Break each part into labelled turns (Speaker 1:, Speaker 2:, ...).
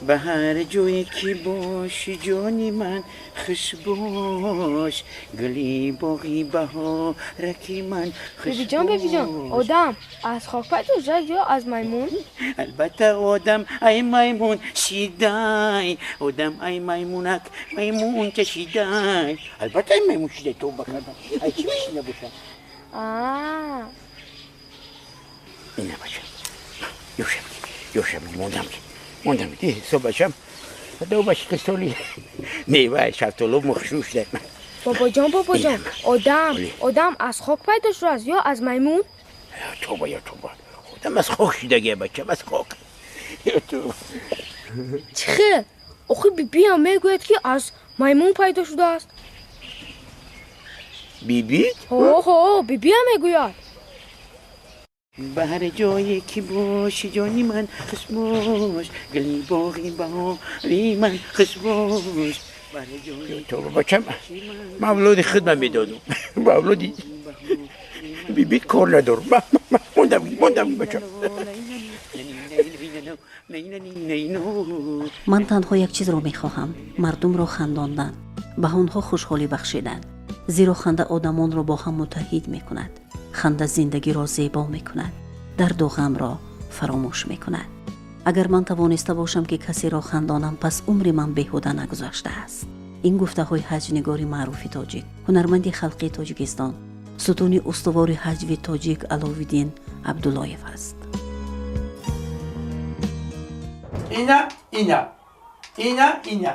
Speaker 1: Ба ҳар ҷое ки бошӣ, ҷони ман, хуш бош, гули боғи баҳораки ман, хуш.
Speaker 2: Бибиҷон, бибиҷон, одам аз хок пайдо шуд ё аз маймун?
Speaker 1: Албатта, одам ай маймун шидай, одам ай маймунак маймунча шидай. Албатта, ай маймун шидай. Тавба кардам, ай чӣ мешида бошам? Ина, бачам, ёшам, ёшам, мондам, мондам. Ҳисоб, бачам, ду бачи соли меваи шафтолу мухшӯ шуда.
Speaker 2: Бобоҷон, бобоҷон, одам аз хок пайдо шудааст ё аз маймун?
Speaker 1: Тоба, ё тоба, одам аз хок шидагия, бачам, аз хок.
Speaker 2: Чӣ хел охи? Бибиам мегӯяд, ки аз маймун пайдо шудааст.
Speaker 1: Биби?
Speaker 2: Ҳо, бибиам мегӯяд.
Speaker 1: Ба ҳар ҷое ки бошӣ, ҷони ман, хуш бош, гули боғи баҳори ман, хуш бош. Тоба, бачам, ман авлоди худман медонам, ба авлоди бибит кор надорам. Мондам, мондам, бачам.
Speaker 3: Ман танҳо як чизро мехоҳам: мардумро хандондан, ба онҳо хушҳолӣ бахшидан, зеро ханда одамонро бо ҳам муттаҳид мекунад. Ханда зиндагиро зебо мекунад, дарду ғамро фаромӯш мекунад. Агар ман тавониста бошам, ки касеро хандонам, пас умри ман беҳуда нагузаштааст. Ин гуфтаҳои ҳаҷвнигори маъруфи тоҷик, ҳунарманди халқии Тоҷикистон, сутуни устувори ҳаҷви тоҷик Аловиддин Абдуллоев аст.
Speaker 4: Ина, ина, ина, ина,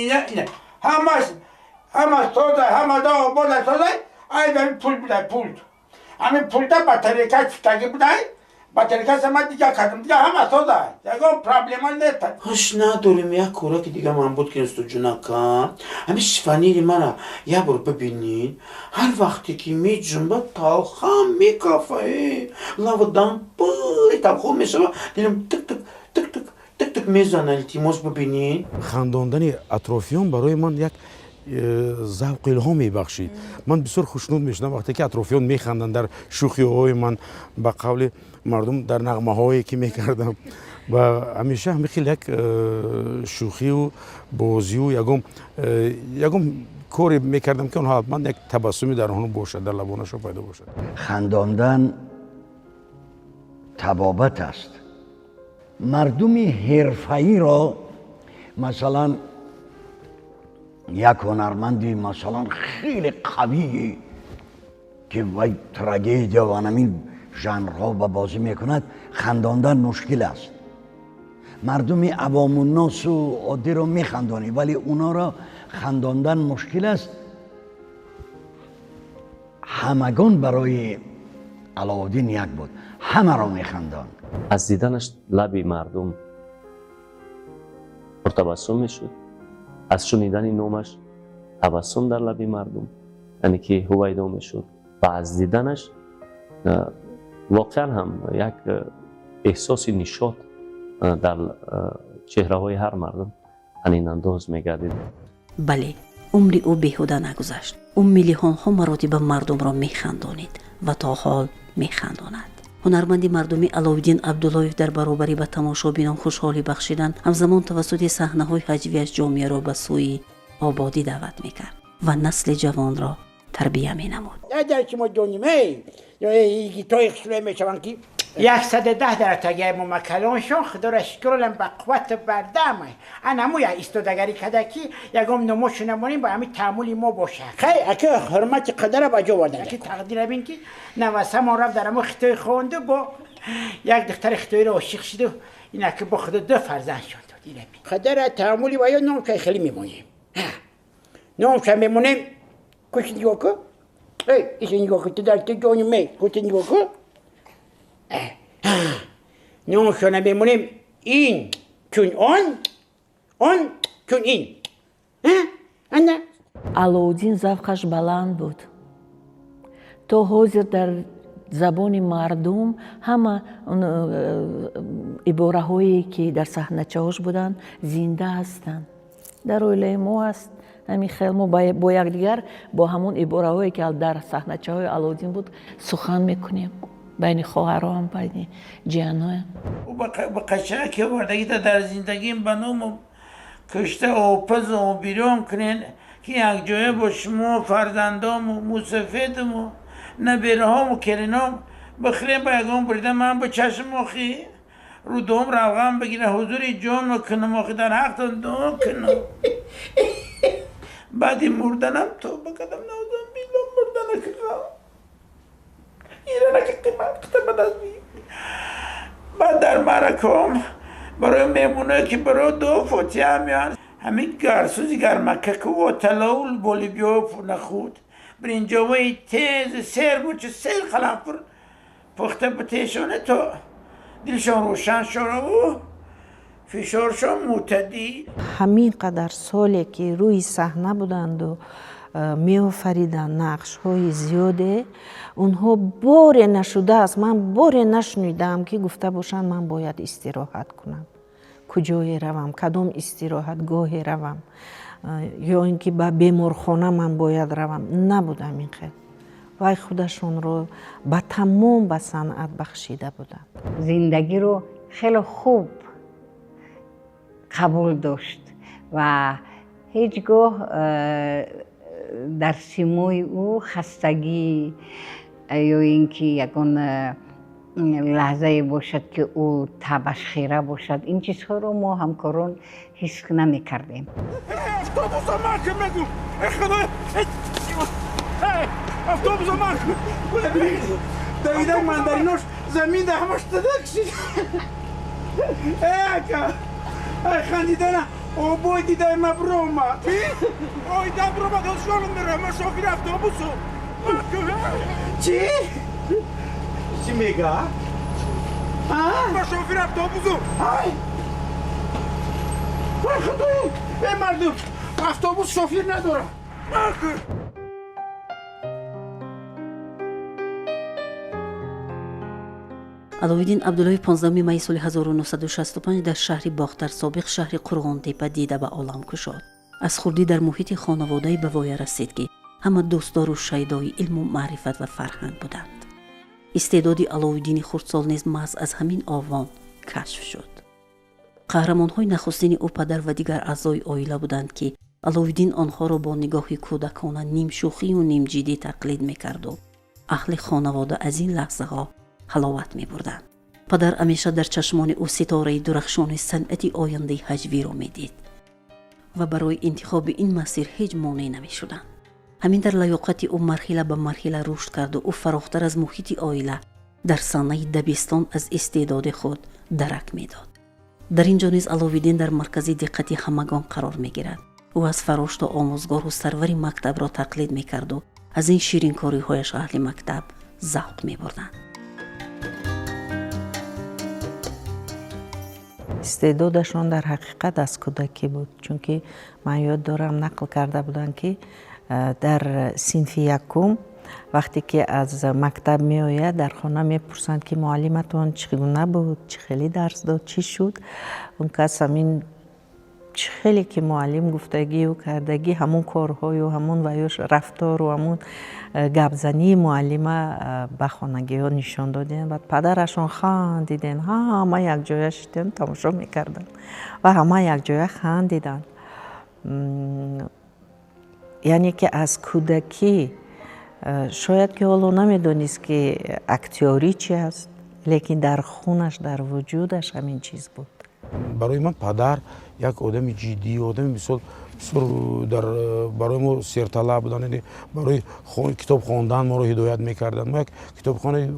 Speaker 4: ина, ина, ҳамаш, ҳама соза, ҳама обода созай. Ай, пул будай, пул, ҳамин пулда батарейка чифтагӣ будай, батарейка сама дига кардам, дига ҳама созай, ягон проблема нест.
Speaker 1: Ҳош надорем, як кораки дига ман буд, ки устуҷунака, ҳамин шифонири мара як бор бибинед. Ҳар вақте ки меҷунба, талхам мекафа, лавдам пури талхо мешава, дилам тик тик тик тик тик тик мезана. Илтимос, бибинед.
Speaker 5: Хандондани атрофиён барои ман як завқу илҳом мебахшид. Ман бисёр хушнуд мешудам, вақте ки атрофиён механданд дар шӯхиҳои ман, ба қавли мардум, дар нағмаҳое ки мекардам. Ва ҳамеша ҳамин хел як шӯхию бозию ягон коре мекардам, ки онҳо ҳатман як табассуме дар онҳо бошад, дар лабонашон пайдо бошад.
Speaker 6: Хандондан табобат аст. Мардуми ҳирфаиро, масалан, як ҳунарманди, масалан, хеле қавие, ки вай трагедия ва ҳамин жанрҳо ба бозӣ мекунад, хандондан мушкил аст. Мардуми авомунносу оддиро механдонӣ, вале уноро хандондан мушкил аст. Ҳамагон барои Алоуддин як буд, ҳамаро механдонд.
Speaker 7: Аз диданаш лаби мардум пуртабассум мешуд, аз шунидани номаш табассум дар лаби мардум, яъне ки, ҳувайдо мешуд ва аз диданаш воқеан ҳам як эҳсоси нишот дар чеҳраҳои ҳар мардум танинандоз мегардид.
Speaker 3: Бале, умри ӯ беҳуда нагузашт. Ӯ миллионҳо маротиба мардумро механдонид ва то ҳол механдонад. Ҳунарманди мардумӣ Аловиддин Абдуллоев дар баробари ба тамошобинон хушҳолӣ бахшидан, ҳамзамон тавассути саҳнаҳои ҳаҷвияш ҷомеаро ба сӯи ободӣ даъват мекард ва насли ҷавонро тарбия менамуд.
Speaker 4: Дар мо доним, гитои хушрӯй мешаванд, ки 110 даратагиай момакалоншон, худоро шукролам, ба қуввату бардам анамуя истодагарӣ када, ки ягон номошу намонем, ба ҳамин таъмули мо боша. Хай, ака, ҳурмати қадара ба ҷо овардан, ки тақдира бин, ки навасамон рафт, дар амо хитои хонду, бо як духтари хитоиро ошиқ шуду, инаки бо худо ду фарзанд шон дод. Ира бин, қадара таъмули ва ё номшай хеле мемонем, номша мемонем. Куши, нигоҳ ку, эй, иша нигоҳ ку, ту дар ту ҷони ме, куши, нигоҳ ку, номшона мемонем: ин чун он, он чун ин. Ана.
Speaker 8: Алоуддин завқаш баланд буд. То ҳозир дар забони мардум ҳама ибораҳое, ки дар саҳначаҳош буданд, зинда ҳастанд. Дар оилаи мо аст ҳамин хел, мо бо якдигар бо ҳамон ибораҳое, ки дар саҳначаҳои Алоуддин буд, сухан мекунем. Байни хоҳаром, байни ҷиянҳоям.
Speaker 4: Ба қашаки овардагита дар зиндагим ба ному кушта опазу обирон кунен, ки якҷоя бо шумо фарзандому мусафедуму набераҳому келином бихӯрем, ба ягон бурида ман бо чашм охи рӯдом равған бигира, ҳузури ҷон кунам, охи дар ҳақтон дуо кунам. Баъди мурданам тоба кардам, наузам билло, мурдана киқам иранаки қимат қита ба даст. Баъд дар маъраком барои меҳмоное, ки барои дуо фотиҳа меоянд, ҳамин гарсӯзи гармакаку воталоул болибиё нахуд биринҷоваи тез сер бучи сер қаламфур пухта бутешоне, то дилшон рӯшан шораву фишоршон мӯътадил.
Speaker 9: Ҳамин қадар соле, ки рӯи саҳна буданду меофариданд нақшҳои зиёде, онҳо боре нашудааст, ман боре нашунидаам, ки гуфта бошанд: «Ман бояд истироҳат кунам, куҷое равам, кадом истироҳатгоҳе равам, ё ин ки ба беморхона ман бояд равам». Набуд ҳамин хел. Вай худашонро ба тамом ба санъат бахшида буданд.
Speaker 10: Зиндагиро хеле хуб қабул дошт ва ҳеҷ гоҳ дар симои ӯ хастагӣ ё ин ки ягон лаҳзае бошад, ки ӯ табаш хира бошад, ин чизҳоро мо ҳамкорон ҳис намекардем.
Speaker 4: Автобуса ман мегум, худо, автобуса ман давида, мандаринош замин да ҳамаш тада кшид. Э, ака, ай хандидана обой дидай ма биромад. Ой, да биромад, шолум мерам, ма шофири автобусу. Чӣ чӣ мега? Ма шофири автобусу. Ай, ой, худои, э, мардум, автобус шофир надорад.
Speaker 3: Аловиддин Абдуллоев 15 майи соли 1965 дар шаҳри Бохтар, собиқ шаҳри Қурғонтепа, дида ба олам кушод. Аз хурдӣ дар муҳити хонаводае ба воя расид, ки ҳама дӯстдору шайдои илму маърифат ва фарҳанг буданд. Истеъдоди Аловиддини хурдсол низ маҳз аз ҳамин овон кашф шуд. Қаҳрамонҳои нахустини ӯ падар ва дигар аъзои оила буданд, ки Аловиддин онҳоро бо нигоҳи кӯдакона, нимшӯхию нимҷиддӣ тақлид мекарду аҳли хонавода аз ин лаҳзаҳо ҳаловат мебурданд. Падар ҳамеша дар чашмони ӯ ситораи дурахшони санъати ояндаи ҳаҷвиро медид ва барои интихоби ин масир ҳеҷ монеъ намешуданд. Ҳамин дар лаёқати ӯ марҳила ба марҳила рушд карду ӯ фарохтар аз муҳити оила, дар саҳнаи дабистон аз истеъдоди худ дарак медод. Дар ин ҷо низ Аловиддин дар маркази диққати ҳамагон қарор мегирад. Ӯ аз фарош то омӯзгору сарвари мактабро тақлид мекарду аз ин ширинкориҳояш аҳли мактаб завқ мебурданд.
Speaker 9: Истеъдодашон дар ҳақиқат аз кӯдакӣ буд, чунки ман ёд дорам, нақл карда буданд, ки дар синфи якум, вақте ки аз мактаб меояд, дар хона мепурсанд, ки муаллиматон чӣ гуна буд, чӣ хеле дарс дод, чӣ шуд. Он кас ҳамин чӣ хеле ки муаллим гуфтагию кардагӣ, ҳамун корҳою ҳамун ваёш рафтору ҳамун гапзании муаллима ба хонагиҳо нишон додем. Баъд падарашон хандиден, ҳама якҷоя шидем, тамошо мекарданд ва ҳама якҷоя хандиданд. Яъне ки аз кӯдакӣ, шояд ки ҳоло намедонист, ки актёрӣ чи аст, лекин дар хунаш, дар вуҷудаш ҳамин чиз буд.
Speaker 5: Барои ман падар як одами ҷиддӣ, одами бисёр бисёр дар барои мо серталаб буданд, яъне барои китоб хондан моро ҳидоят мекарданд. Мо як китобхонаи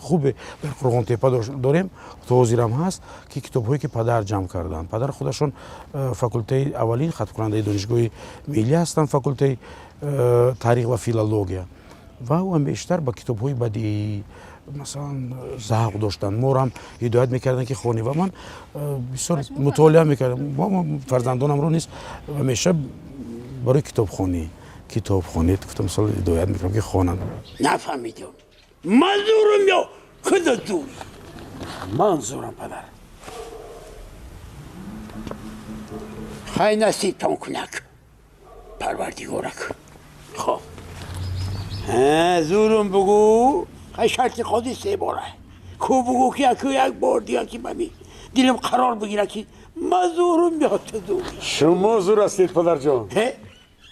Speaker 5: хубе дар Қурғонтепа дорем, то ҳозирам ҳаст, ки китобҳое ки падар ҷамъ карданд. Падар худашон факултаи аввалин хатмкунандаи Донишгоҳи миллӣ ҳастанд, факултаи таърих ва филология, ва ӯ бештар ба китобҳои бадиӣ, масалан, завқ доштанд. Моро ҳам ҳидоят мекарданд, ки хонем, ва ман бисёр мутолиа мекардам. Фарзандонамро низ ҳамеша барои китобхонӣ, гуфтам, мисол, ҳидоят мекардам, ки хонанд.
Speaker 1: Нафаҳмидам, ман зурам ё худат зурӣ?
Speaker 4: Ман зурам, падар.
Speaker 1: Хай, насибтон кунак парвардигорак. Хоб, зурум, бугӯ.
Speaker 4: Хай, шарти қози се бора ку бугӯ, ки яку як бор дига, ки мами дилам қарор бигира, ки ма зурум ё ту зури.
Speaker 11: Шумо зур ҳастед, падарҷон.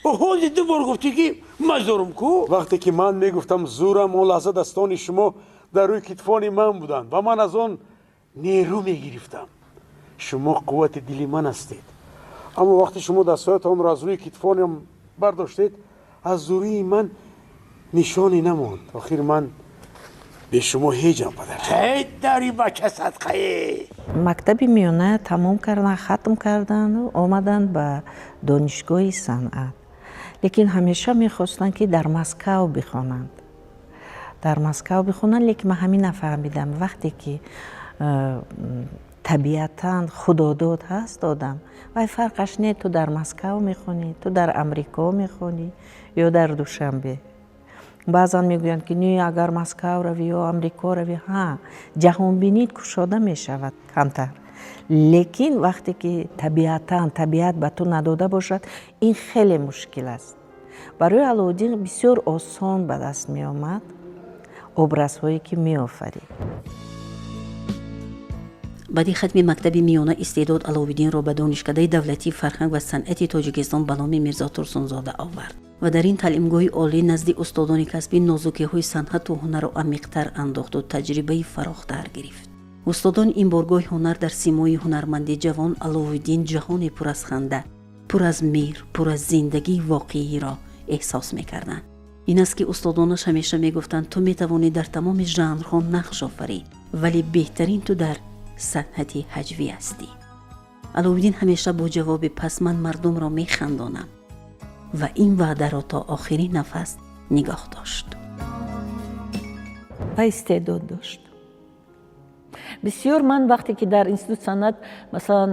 Speaker 4: Ҳози ду бор гуфтӣ, ки ма зурум ку.
Speaker 11: Вақте ки ман мегуфтам зурам, он лаҳза дастони шумо дар рӯи китфони ман буданд ва ман аз он нерӯ мегирифтам. Шумо қуввати дили ман ҳастед. Аммо вақте шумо дастҳоятонро аз рӯи китфонам бардоштед, аз зурии ман нишоне намонд. Охир ман бе шумо ҳеҷам, падарҷон.
Speaker 4: Ҳей, дари бача садқае.
Speaker 9: Мактаби миёна тамом кардан, хатм карданду омаданд ба донишгоҳи санъат, лекин ҳамеша мехостанд, ки дар Москав бихонанд, дар Москав бихонанд. Лекин ман ҳамин нафаҳмидам: вақте ки табиатан худодод ҳаст одам, вай фарқаш не, ту дар Москав мехонӣ, ту дар Амрико мехонӣ ё дар Душанбе. Баъзан мегӯянд, ки не, агар Москав равӣ ё Амрико равӣ, ҳа, ҷаҳонбинит кушода мешавад камтар, лекин вақте ки табиатан табиат ба ту надода бошад, ин хеле мушкил аст. Барои Алоуддин бисёр осон ба даст меомад образҳое, ки меофарид.
Speaker 3: Баъди хатми мактаби миёна истеъдод Аловиддинро ба Донишкадаи давлатии фарҳанг ва санъати Тоҷикистон ба номи Мирзо Турсунзода овард ва дар ин таълимгоҳи олӣ назди устодони касбӣ нозукиҳои санъату ҳунарро амиқтар андохту таҷрибаи фарохтар гирифт. Устодони ин боргоҳи ҳунар дар симои ҳунарманди ҷавон Аловиддин ҷаҳоне пур аз ханда, пур аз меҳр, пур аз зиндагии воқеиро эҳсос мекарданд. Ин аст, ки устодонаш ҳамеша мегуфтанд: «Ту метавонӣ дар тамоми жанрҳо нақш офарӣ, вале беҳтарин ту дар санъати ҳаҷвӣ ҳастӣ». Аловиддин ҳамеша бо ҷавоби «Пас ман мардумро механдонам» ва ин ваъдаро то охирин нафас нигоҳ дошт.
Speaker 8: Ва истеъдод дошт бисёр. Ман вақте ки дар институт санъат, масалан,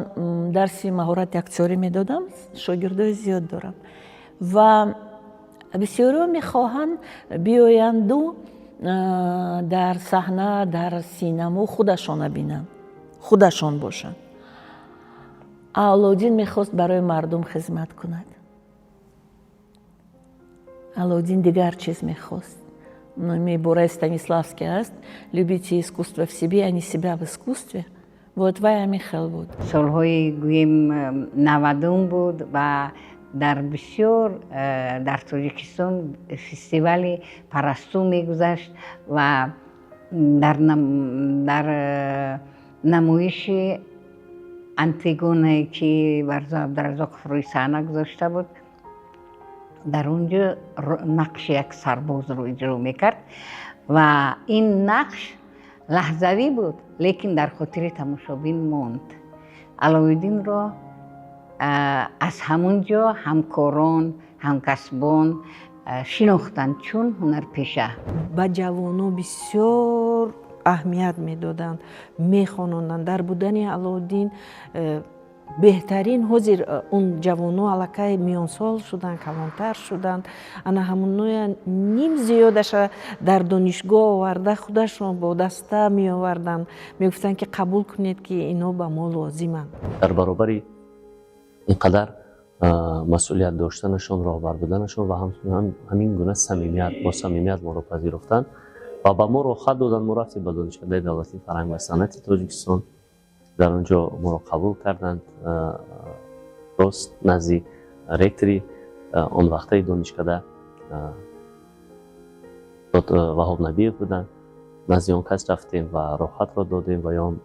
Speaker 8: дарси маҳорати актёрӣ медодам, шогирдои зиёд дорам ва бисёриҳо мехоҳанд биёянду дар саҳна, дар синамо худашона бинанд, худашон бошанд. Алоуддин мехост барои мардум хизмат кунад. Алоуддин дигар чиз мехост. Мебораи Станиславский аст: «Любите искусство в себе, а не себя в искусстве». Вот вай ҳамин хел буд.
Speaker 10: Солҳои, гӯем, 90-ум буд ва дар бисёр дар Тоҷикистон фестивали Парасту мегузашт ва дар намоиши Антигонае, ки Барзо Абдуразоқов рӯи саҳна гузошта буд, дар он ҷо нақши як сарбозро иҷро мекард ва ин нақш лаҳзавӣ буд, лекин дар хотири тамошобин монд. Алоуддинро аз ҳамун ҷо ҳамкорон, ҳамкасбон шинохтанд чун ҳунарпеша.
Speaker 9: Ба ҷавоно бисёр аҳамият медоданд, мехононданд. Дар будани Алоуддин беҳтарин. Ҳозир он ҷавоно аллакай миёнсол шуданд, калонтар шуданд. Ана ҳамоноя ним зиёдаша дар донишгоҳ оварда, худашон бо даста меоварданд, мегуфтанд, ки қабул кунед, ки инҳо ба мо лозиманд.
Speaker 7: Дар баробари ин қадар масъулият доштанашон, роҳбар буданашон ва ҳамин гуна самимият, бо самимият моро пазируфтанд ва ба мо роҳхат доданд. Мо рафтем ба Донишкадаи давлатии фарҳанг ва санъати Тоҷикистон. Дар он ҷо моро қабул карданд. Рост назди ректори он вақтаи донишкада Ваҳоб Набиев буданд. Назди он кас рафтем ва роҳхатро додем ва он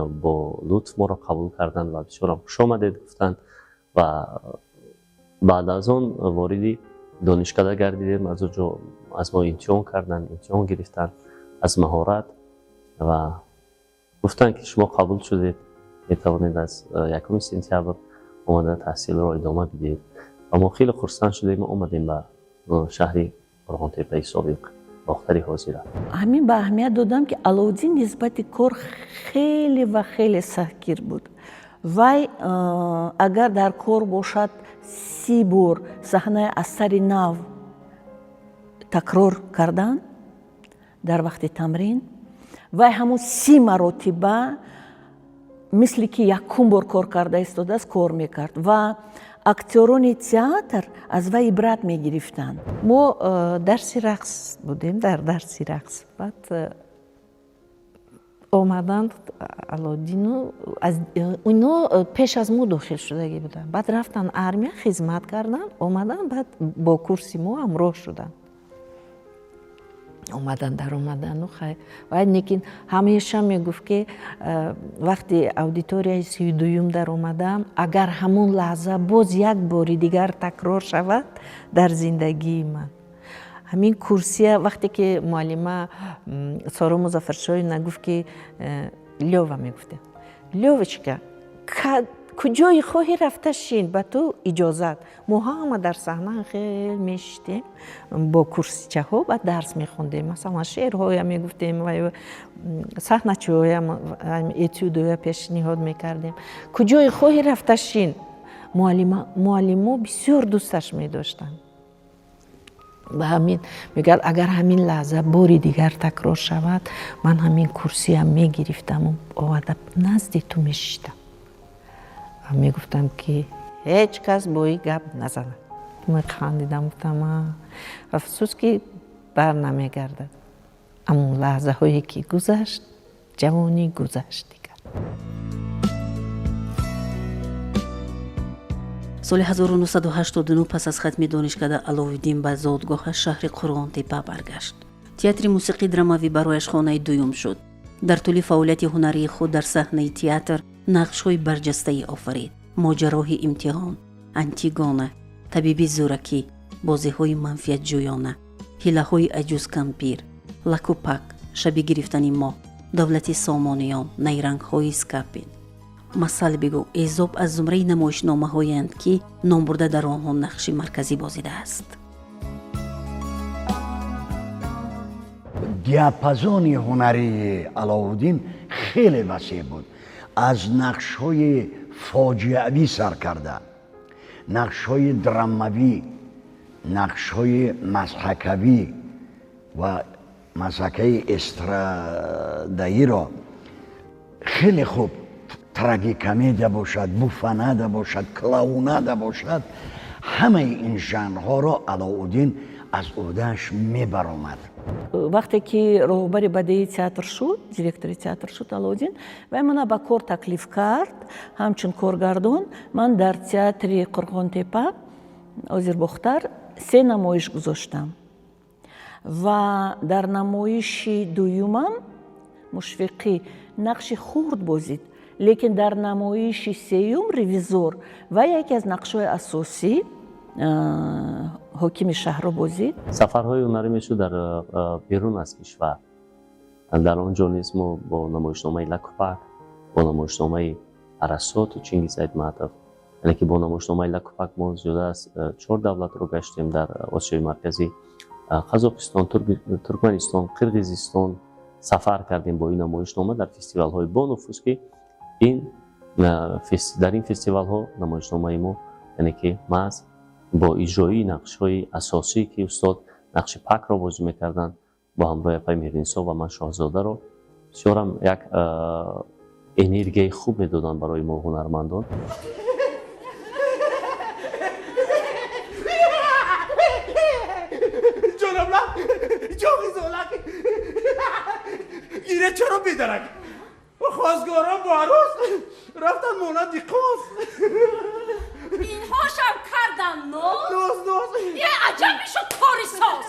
Speaker 7: бо лутф моро қабул карданд ва бисёрам хуш омадед гуфтанд. Ва баъд аз он вориди донишкада гардидем. Аз он ҷо аз мо имтиҳон карданд, имтиҳон гирифтанд аз маҳорат ва гуфтанд, ки шумо қабул шудед, метавонед аз 1 сентябр омада таҳсилро идома бидиҳед. Ва мо хеле хурсанд шудем, омадем ба шаҳри Қурғонтеппаи собиқ, Бохтари ҳозира.
Speaker 8: Ҳамин ба аҳамият додам, ки Алоуддин нисбати кор хеле ва хеле сахтгир буд. Вай агар дар кор бошад, 30 бор саҳнаи аз сари нав такрор кардан дар вақти тамрин, вай ҳамун 30 маротиба мисли ки якум бор кор карда истодааст, кор мекард. Ва Актёрони театр аз вай ибрат мегирифтанд.
Speaker 9: Мо дарси рақс будем, дар дарси рақс баъд омаданд Алоддину, ино пеш аз мо дохил шудагӣ буданд, баъд рафтанд армия, хизмат карданд, омаданд, баъд бо курси мо ҳамроҳ шуданд. Омадан, даромадану хай вай, лекин ҳамеша мегуфт, ки вақти аудиторияи 32-юм даромадам, агар ҳамон лаҳза боз як бори дигар такрор шавад дар зиндагии ман, ҳамин курсия. Вақте ки муаллима Соро Музаффаршоевна гуфт, ки Лёва, мегуфтем, Лёвочка, куҷое хоҳӣ рафта шин, ба ту иҷозат. Мо ҳама дар саҳна хел мешиштем бо курсичаҳо, баъд дарс мехондем, масалан, шеърҳоя мегуфтем, саҳначиҳоя, этюдоя пешниҳод мекардем. Куҷое хоҳӣ рафта шин. Муаллимо бисёр дӯсташ медоштанд. Ба ҳамин мегӯяд, агар ҳамин лаҳза бори дигар такрор шавад, ман ҳамин курсиям мегирифтаму оварда назди ту мешиштам ва мегуфтам, ки ҳеҷ кас бо ин гап назанад. Механдидам, гуфтам, афсӯс, ки бар намегардад амон лаҳзаҳое, ки гузашт, ҷавонӣ гузашт дигар.
Speaker 3: Соли 1989, пас аз хатми донишкада, Аловиддин ба зодгоҳаш, шаҳри Қурғонтепа, баргашт. Театри мусиқӣ драмавӣ барояш хонаи дуюм шуд. Дар тӯли фаъолияти ҳунарии худ дар саҳнаи театр нақшҳои барҷастаӣ офарид: Моҷароҳи имтиҳон, Антигона, Табиби зӯракӣ, Бозиҳои манфиатҷӯёна, Ҳилаҳои аҷузкампир, Лакупак, Шаби гирифтани моҳ, Давлати Сомониён, Найрангҳои Скапин, Масал бигӯ, Эзоб аз зумраи намоишномаҳоянд, ки номбурда дар онҳо нақши марказӣ бозидааст.
Speaker 6: Диапазони ҳунарии Алоуддин хеле васеъ буд, аз нақшҳои фоҷиавӣ сар карда, нақшҳои драмавӣ, нақшҳои мазҳакавӣ ва мазҳакаи эстрадаиро хеле хуб, трагикомедия бошад, буффонада бошад, клоунада бошад, ҳамаи ин жанрҳоро Алоуддин аз ӯҳдааш мебаромад.
Speaker 8: Вақте ки роҳбари бадеии театр шуд, директори театр шуд Алоуддин, вай мана ба кор таклиф кард ҳамчун коргардон. Ман дар театри Қурғонтепа, ҳозир Бохтар, се намоиш гузоштам ва дар намоиши дуюмам Мушфиқӣ нақши хурд бозид, лекин дар намоиши сеюм, Ревизор, ва яке аз нақшҳои асосӣ, ҳокими шаҳрро бозид.
Speaker 7: Сафарҳои ҳунарӣ мешуд дар берун аз кишвар. Дар он ҷо низ мо бо намоишномаи Лакупак, бо намоишномаи Арасоту Чингиз Айтматов, яъне ки бо намоишномаи Лакупак мо зиёда аз чор давлатро гаштем дар Осиёи Марказӣ: Қазоқистон, Туркманистон, Қирғизистон сафар кардем бо ин намоишнома дар фестивалҳои бонуфуз, ки ин дар ин фестивалҳо намоишномаи мо, яъне ки маҳз бо иҷроии нақшҳои асосӣ, ки устод нақши Пакро бозӣ мекарданд бо ҳамроҳи апаи Меҳринисо ва ман Шоҳзодаро, бисёрам як энергияи хуб медоданд барои мо ҳунармандон.
Speaker 1: Ҷонамла ҷоғизолак, гире чаро бедарак? Хостгорон бо арӯс рафтан монанди қоз.
Speaker 12: Инҳошам кардан ноз.
Speaker 1: Ноз, ноз.
Speaker 12: Е, аҷаб мешуд кори соз.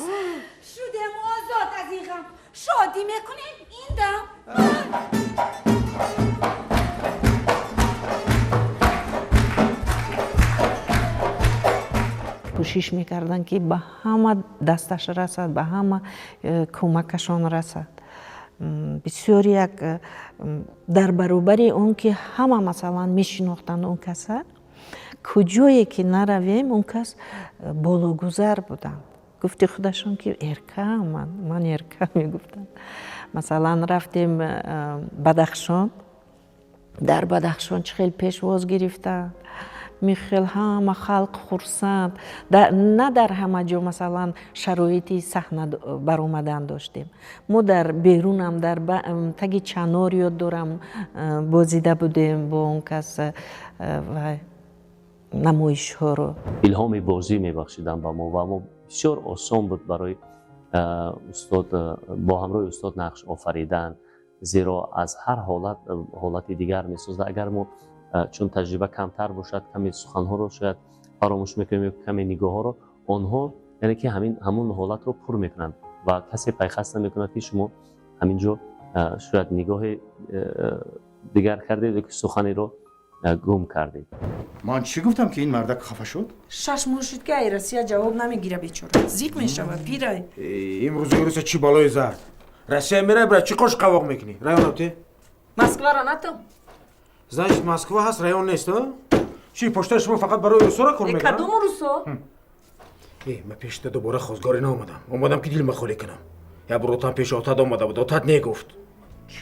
Speaker 12: Шудем озод аз ин ғам, шодӣ мекунем ин дам.
Speaker 9: Кӯшиш мекарданд, ки ба ҳама дасташ расад, ба ҳама кӯмакашон расад. Бисёр як дар баробари он ки ҳама, масалан, мешинохтанд он каса, куҷое ки наравем, он кас бологузар буданд. Гуфти худашон, ки эрка, ман эрка мегуфтанд. Масалан, рафтем Бадахшон, дар Бадахшон чӣ хел пешвоз гирифтанд, михел ҳама халқ хурсанд. На дар ҳама ҷо, масалан, шароити саҳна баромадан доштем. Мо дар берунам, дар таги чанор, ёд дорам, бозида будем бо он кас. Вай Намоишҳоро.
Speaker 7: Илҳоми бозӣ мебахшиданд ба мо, ва мо бисёр осон буд барои устод бо ҳамроҳи устод нақш офаридан, зеро аз ҳар ҳолат ҳолати дигар месозад. Агар мо чун таҷриба камтар бошад, каме суханҳоро шояд фаромӯш мекунем ё каме нигоҳҳоро, онҳо яъне ки ҳамин ҳамун ҳолатро пур мекунанд ва касе пайхас намекунад, ки шумо ҳамин ҷо шояд нигоҳи дигар кардед ё ки суханеро гум кардед.
Speaker 13: Ман чӣ гуфтам, ки ин мардак хафа шуд?
Speaker 14: 6 моҳ шуд, ки ай Россия ҷавоб намегира. Бечора зиқ мешава, пирай.
Speaker 11: Имрӯз Русия чӣ балое зад? Россия мерай, бира, чӣ қош қавоқ мекунӣ? Район те.
Speaker 14: Москвара натам.
Speaker 11: Значит, Москва ҳаст, район нест. Чӣ, поштаи шумо фақат барои русора кор мекунад?
Speaker 14: Кадому русо?
Speaker 11: Ман пешта дубора хозгорӣ наомадам, омадам, ки дилма холӣ кунам. Як буротам пеши отат омада буд, отат негуфт.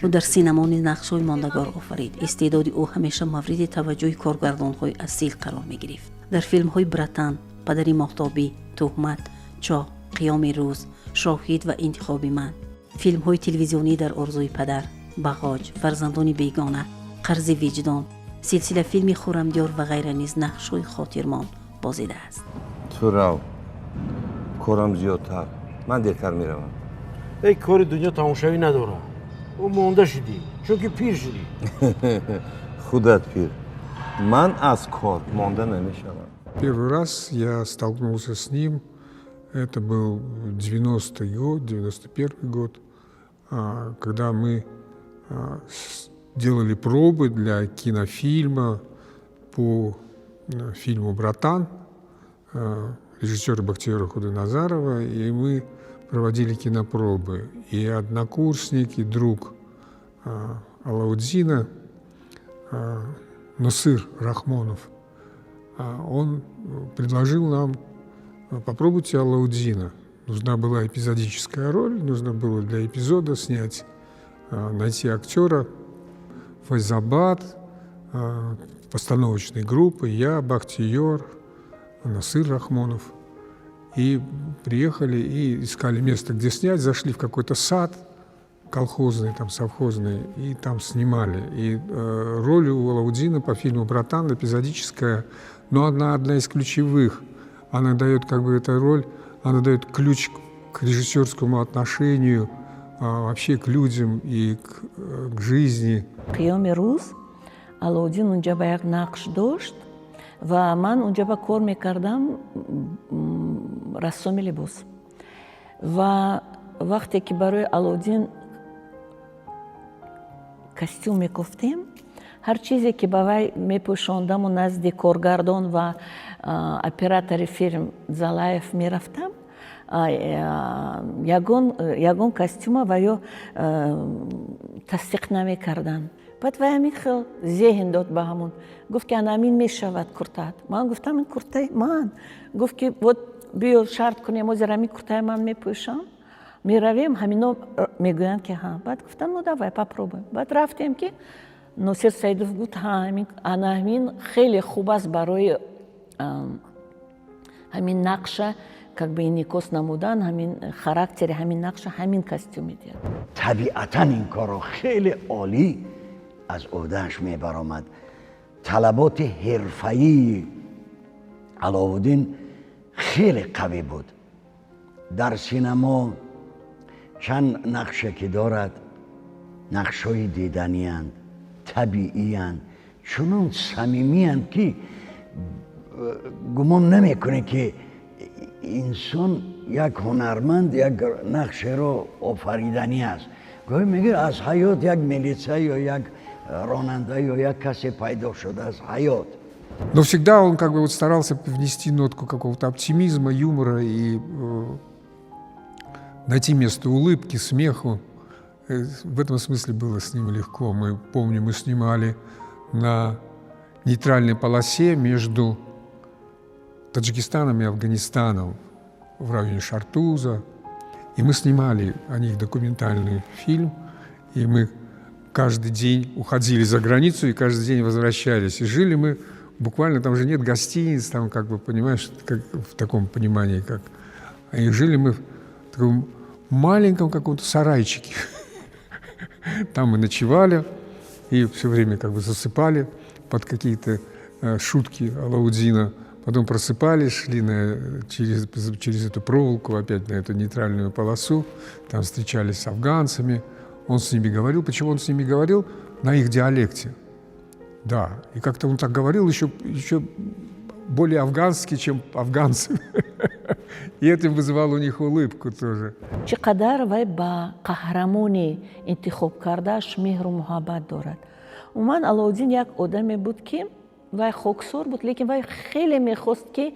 Speaker 3: Ӯ дар синамо низ нақшҳои мондагор офарид. Истеъдоди ӯ ҳамеша мавриди таваҷҷӯҳи коргардонҳои асил қарор мегирифт. Дар филмҳои «Братан», «Падари моҳтобӣ», «Туҳмат», «Чоҳ», «Қиёми рӯз», «Шоҳид» ва «Интихоби ман», филмҳои телевизионӣ «Дар орзуи падар», «Бағоҷ», «Фарзандони бегона», «Қарзи виҷдон», силсила филми «Хуррамдиёр» ва ғайра низ нақшҳои хотирмон бозидааст.
Speaker 15: Ту рав, корам зиёдтар, ман дертар меравам.
Speaker 11: Эй, кори дунё тамошавӣ надорад. Ӯ монда шудӣ, чунки пир шудӣ.
Speaker 15: Худат пир, ман аз кор монда намешавам.
Speaker 16: Первый раз я столкнулся с ним, это был 90-й год, 91-й год, когда мы делали пробы для кинофильма по фильму «Братан» режиссера Бахтиера Худоназарова, и мы проводили кинопробы. И однокурсник, и друг Алаудина, Носир Рахмонов, он предложил нам: попробуйте Алаудина. Нужна была эпизодическая роль, нужно было для эпизода снять, найти актера. Файзабад, постановочной группы, я, Бахтиер, Насыр Рахмонов. И приехали и искали место, где снять, зашли в какой-то сад колхозный, там, совхозный, и там снимали. И роль у Алаудина по фильму «Братан» эпизодическая, но она одна из ключевых. Она дает как бы эта роль, она дает ключ к режиссерскому отношению вообще к людям и к жизни.
Speaker 8: «Қиёми рӯз» Алоуддин унҷа ба як нақш дошт ва ман унҷа ба кор мекардам, рассоми либос. Ва вақте ки барои Алоуддин костюм мекофтем, ҳар чизе ки ба вай мепӯшондаму назди коргардон ва оператори филм Залаев мерафтам, ягон костюма ва ё тасдиқ намекарданд. Баъд вай ҳамин хел зеҳн дод ба ҳамун, гуфт, ки ана ҳамин мешавад куртаат. Ман гуфтам: ин куртаи ман. Гуфт, ки вот биё, шарт кунем, ҳозир ҳамин куртаи ман мепӯшам, меравем, ҳамино мегӯянд, ки ҳа. Баъд гуфтам: ну давай попробуем. Баъд рафтем, ки Носир Саидов гуфт: ҳа, ана ҳамин хеле хуб аст барои ҳамин нақша, как бы инъикос намудан ҳамин характери ҳамин нақша, ҳамин костюм медиҳад.
Speaker 6: Табиатан ин корро хеле олӣ аз ӯҳдааш мебаромад. Талаботи ҳирфаии Аловуддин хеле қавӣ буд. Дар синамо чанд нақше ки дорад, нақшҳои диданиянд, табииянд, чунон самимиянд, ки гумон намекунӣ, ки инсон, як ҳунарманд як нақшеро офариданӣ аст. Гоҳе мегӯяд, аз ҳаёт як милитса ё як ронанда ё як касе пайдо шуда аз ҳаёт.
Speaker 16: Но всегда он как бы вот старался внести нотку какого-то оптимизма, юмора и найти место улыбки, смеху. В этом смысле было с ним легко. Мы помню, мы снимали на нейтральной полосе между Таджикистаном и Афганистаном в районе Шартуза. И мы снимали о них документальный фильм, и мы каждый день уходили за границу и каждый день возвращались. И жили мы буквально, там же нет гостиниц, там, как бы, понимаешь, как в таком понимании, как. И жили мы в таком маленьком каком-то сарайчике. Там мы ночевали и все время как бы засыпали под какие-то шутки Алаудина. Потом просыпались, шли через эту проволоку опять на эту нейтральную полосу, там встречались с афганцами. Он с ними говорил. Почему он с ними говорил? На их диалекте. Да, и как-то он так говорил еще более афгански, чем афганцы. И это вызывало у них улыбку тоже.
Speaker 8: Чӣ қадар вай ба қаҳрамони интихоб кардааш меҳру муҳаббат дорад. Умуман, Алоуддин як одаме буд, ки вай хоксор буд, лекин вай хеле мехост, ки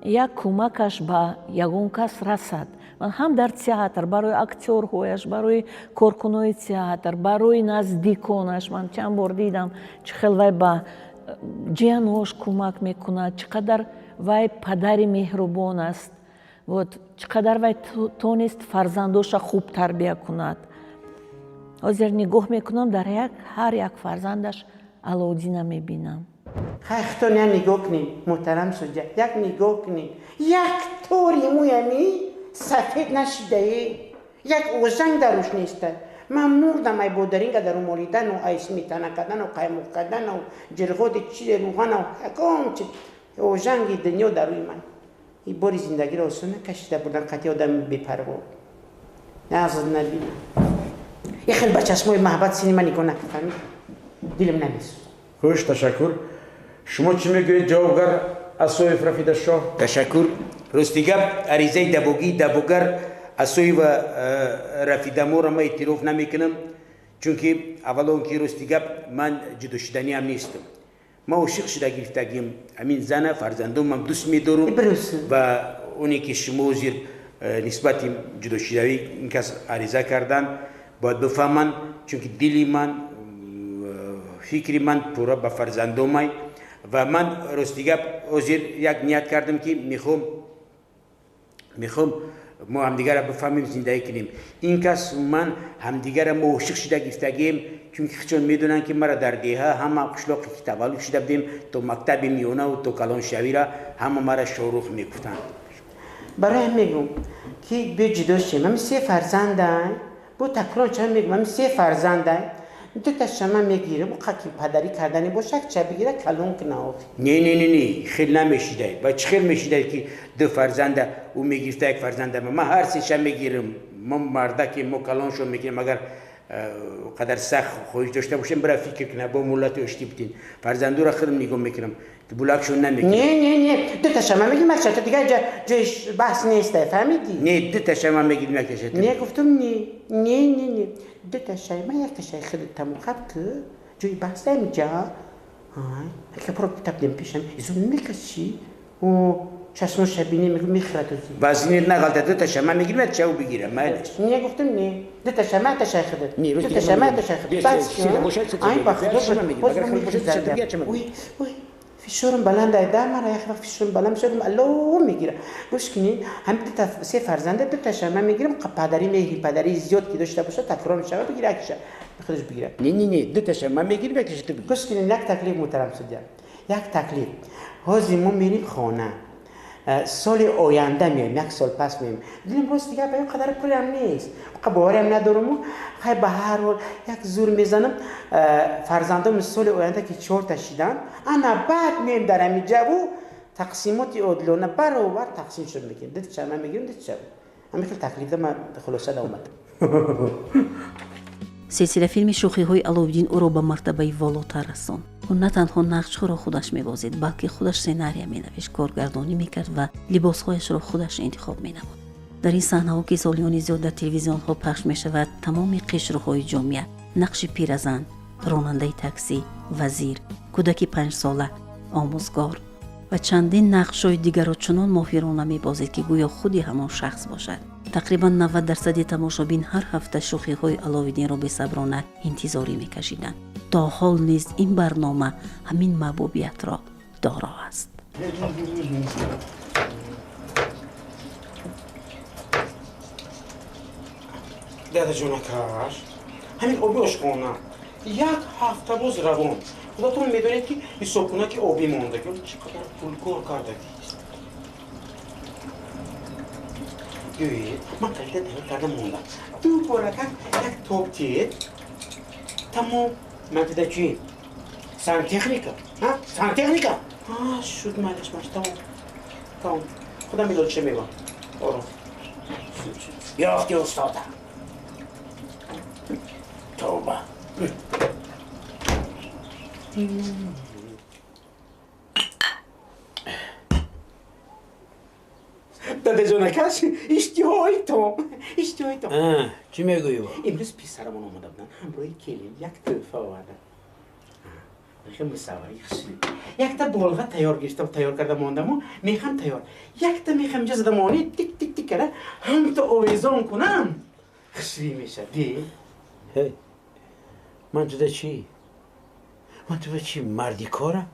Speaker 8: як кӯмакаш ба ягон кас расад. Ҳам дар театр барои актёрҳояш, барои коркунои театр, барои наздиконаш. Ман чанд бор дидам, чӣ хел вай ба ҷиянош кӯмак мекунад, чӣ қадар вай падари меҳрубон аст, вот чӣ қадар вай тонист фарзандоша хуб тарбия кунад. Ҳозир нигоҳ мекунам, дар як ҳар як фарзандаш Алоуддина мебинам.
Speaker 4: Хай, худтон як нигоҳ кунед, муҳтарам судья, як нигоҳ кунед, як тори мӯями сафед нашидае, як озанг дар рӯш неста. Ман мурдам, ай бодаринга дару молидану, ай сметана кардану, қаймоқ кардану, ҷирғоди чизе, рӯғану, ягон чи ожанги дунё дар рӯи ман. И бори зиндагиро осон накашида бурдан қатъи одами бепарво нағз набинам. Як хел ба чашмои маҳаббат сини ман нигоҳ накард, дилам намесӯзад.
Speaker 5: Хуш, ташаккур. Шумо чӣ мегӯед, ҷавобгар Асоев Рафидашоҳ?
Speaker 1: Ташаккур. Рости гап, аризаи дабогии дабогар Асоева Рафидаморо ман эътироф намекунам, чунки аввало ки, рости гап, ман ҷудошуданиам нестам. Ман ошиқ шуда гирифтагим ҳамин зана, фарзандомам дӯст медорам ва оне ки шумо ҳозир нисбати ҷудошудавӣ ин кас ариза кардан, бояд бифаҳманд, чунки дили ман, фикри ман пурра ба фарзандомай. Ва ман, рости гап, ҳозир як ният кардам, ки мехоҳам мо ҳамдигарро бифаҳмем, зиндагӣ кунем. Ин кас ман ҳамдигарро мо ошиқ шуда гирифтагием, чунки худшон медонанд, ки мара дар деҳа ҳама қишлоқе ки таваллуд шуда будем, то мактаби миёнаву то калоншавиро ҳама мара Шорух мегуфтанд.
Speaker 4: Барои ҳам мегӯм, ки биё ҷудо шем. Ҳами се фарзандай, бо такрор чанд мегӯм, ҳами се фарзандай, дуташа ман мегирам, қаки падарӣ кардани боша, якча бигира, калон куна охи.
Speaker 1: Не, не, не, не, хел намешидай. Ба чӣ хел мешидай, ки ду фарзанда ӯ мегирифта, як фарзанда? Ман ҳар сеша мегирам. Мо мардаки, мо калоншон мегирем. Агар қадар сахт хоҳиш дошта бошем, бира фикр куна, бо муллати ошти битин. Фарзандура худам нигоҳ мекунам, булакшон намекунам.
Speaker 4: Не, не, не, дуташа ман мегирам, якча дигар ҷои баҳс неста, фаҳмидӣ?
Speaker 1: Не, дуташа ман мегирам, якташа.
Speaker 4: Не, гуфтум, не, не, не, не, дуташаи ман, якташаи худат тамом. Хаб, ки ҷои баҳс намиҷа. Капро табдем пешам изо мекашӣ, чашмоша бинӣ, мегӯ мехӯрад.
Speaker 1: Вазинет нағалта, дуташа ман мегирам, якча ӯ бигирам, майлаш.
Speaker 4: Не, гуфтум, не, дуташа ман, якташаи худат, дуташа ман, якташаи худат. Ай, ба худо, ой, ой, фишорам баланд айда. Мара як вақт фишорам баланд мешавад, алло мегира. Гӯш кунед, ҳам дута се фарзанда, дуташа ман мегирам, падари, меҳри падари зиёд ки дошта бошад, такрор мешавад, бигира, якша худаш бигира.
Speaker 1: Не, не, не, дуташа ман мегирам, якаша ту бигир.
Speaker 4: Гӯш кунед, як таклиф, муҳтарам судья, як таклиф. Ҳозир мо мерим хона, соли оянда меоем, як сол пас меоем. Дилам, рост дигар, ба ин қадар пулам нест, бовариам надоруму. Хай, ба ҳар ҳол як зур мезанам. Фарзандом соли оянда ки чорта шидан, ана баъд меоем дар ҳамин ҷаву тақсимоти одилона баробар тақсим шуд мекунем. Дуташа ман мегирам, дуташа. Ҳамин хел таклифда ман хулоса омадам.
Speaker 3: Силсила филми шӯхиҳои Аловуддин ӯро ба мартабаи волотар расонд. Ӯ на танҳо нақшҳоро худаш мебозид, балки худаш сценария менавишт, коргардонӣ мекард ва либосҳояшро худаш интихоб менамуд. Дар ин саҳнаҳо, ки солиёни зиёд дар телевизионҳо пахш мешавад, тамоми қишрҳои ҷомеа, нақши пиразан, ронандаи таксӣ, вазир, кӯдаки панҷсола, омӯзгор ва чандин нақшҳои дигарро чунон моҳирона мебозид, ки гӯё худи ҳамон шахс бошад. Тақрибан 90% тамошобин ҳар ҳафта шӯхиҳои Аловиддинро бесаброна интизорӣ мекашиданд. То ҳол низ ин барнома ҳамин маҳбубиятро доро аст.
Speaker 5: Дадаҷонакаш, ҳамин оби ошхона як ҳафта боз равон. Худатон медонед, ки ҳисобкунаки обӣ мондаги чӣ қадар пулкор кардагист. Гӯед, ман калида тайёр карда мондам, ду боракак як тоб тед, тамом. Ман тида чӣ
Speaker 1: Сантехника? Сантехника? Шуд майлаш, маш, тамом. Тамом. Худам илоҷиша мебам. Ором. Ёфти устода. Тавба. Дадаҷонакаш, иштиҳои том, иштиҳои том.
Speaker 11: Чӣ мегӯӣ?
Speaker 1: Имрӯз писарамон омада буданд, ҳамроҳи келин як тӯҳфа оварданд. Мусаввари хушли. Якта болға тайёр гирифтам, тайёр карда мондаму, мехам тайёр. Якта мехам инҷа зада мони, тик тик тик карда, ҳамто овезон кунам. Хушли мешад, ди.
Speaker 11: Ҳей. Ман туда чӣ? Ман туда чӣ марди корам?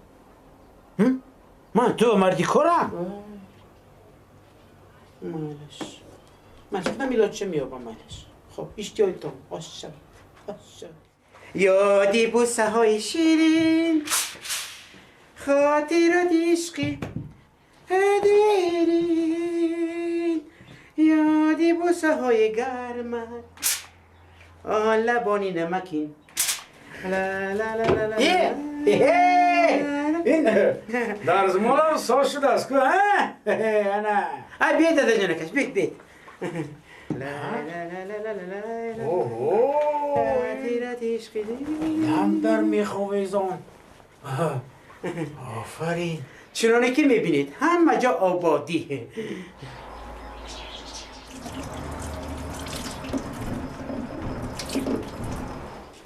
Speaker 11: Ман ту марди корам?
Speaker 1: Майлаш. Майлаш, худам илоҷиша меёбам, майлаш. Хоб, иштиҳои том, ош шав. Ош шав. Ёди бусаҳои ширин, хотироти ишқи дирин, ёди бусаҳои гармат, он лабони намакин.
Speaker 11: Ин дарзмолам соз шудааст ку,
Speaker 1: ана. Ай, биед, дадаҷонакаш, биед, биед.
Speaker 11: Нам дар меховезон. Офарин.
Speaker 1: Чуноне ки мебинед, ҳама ҷо ободӣ.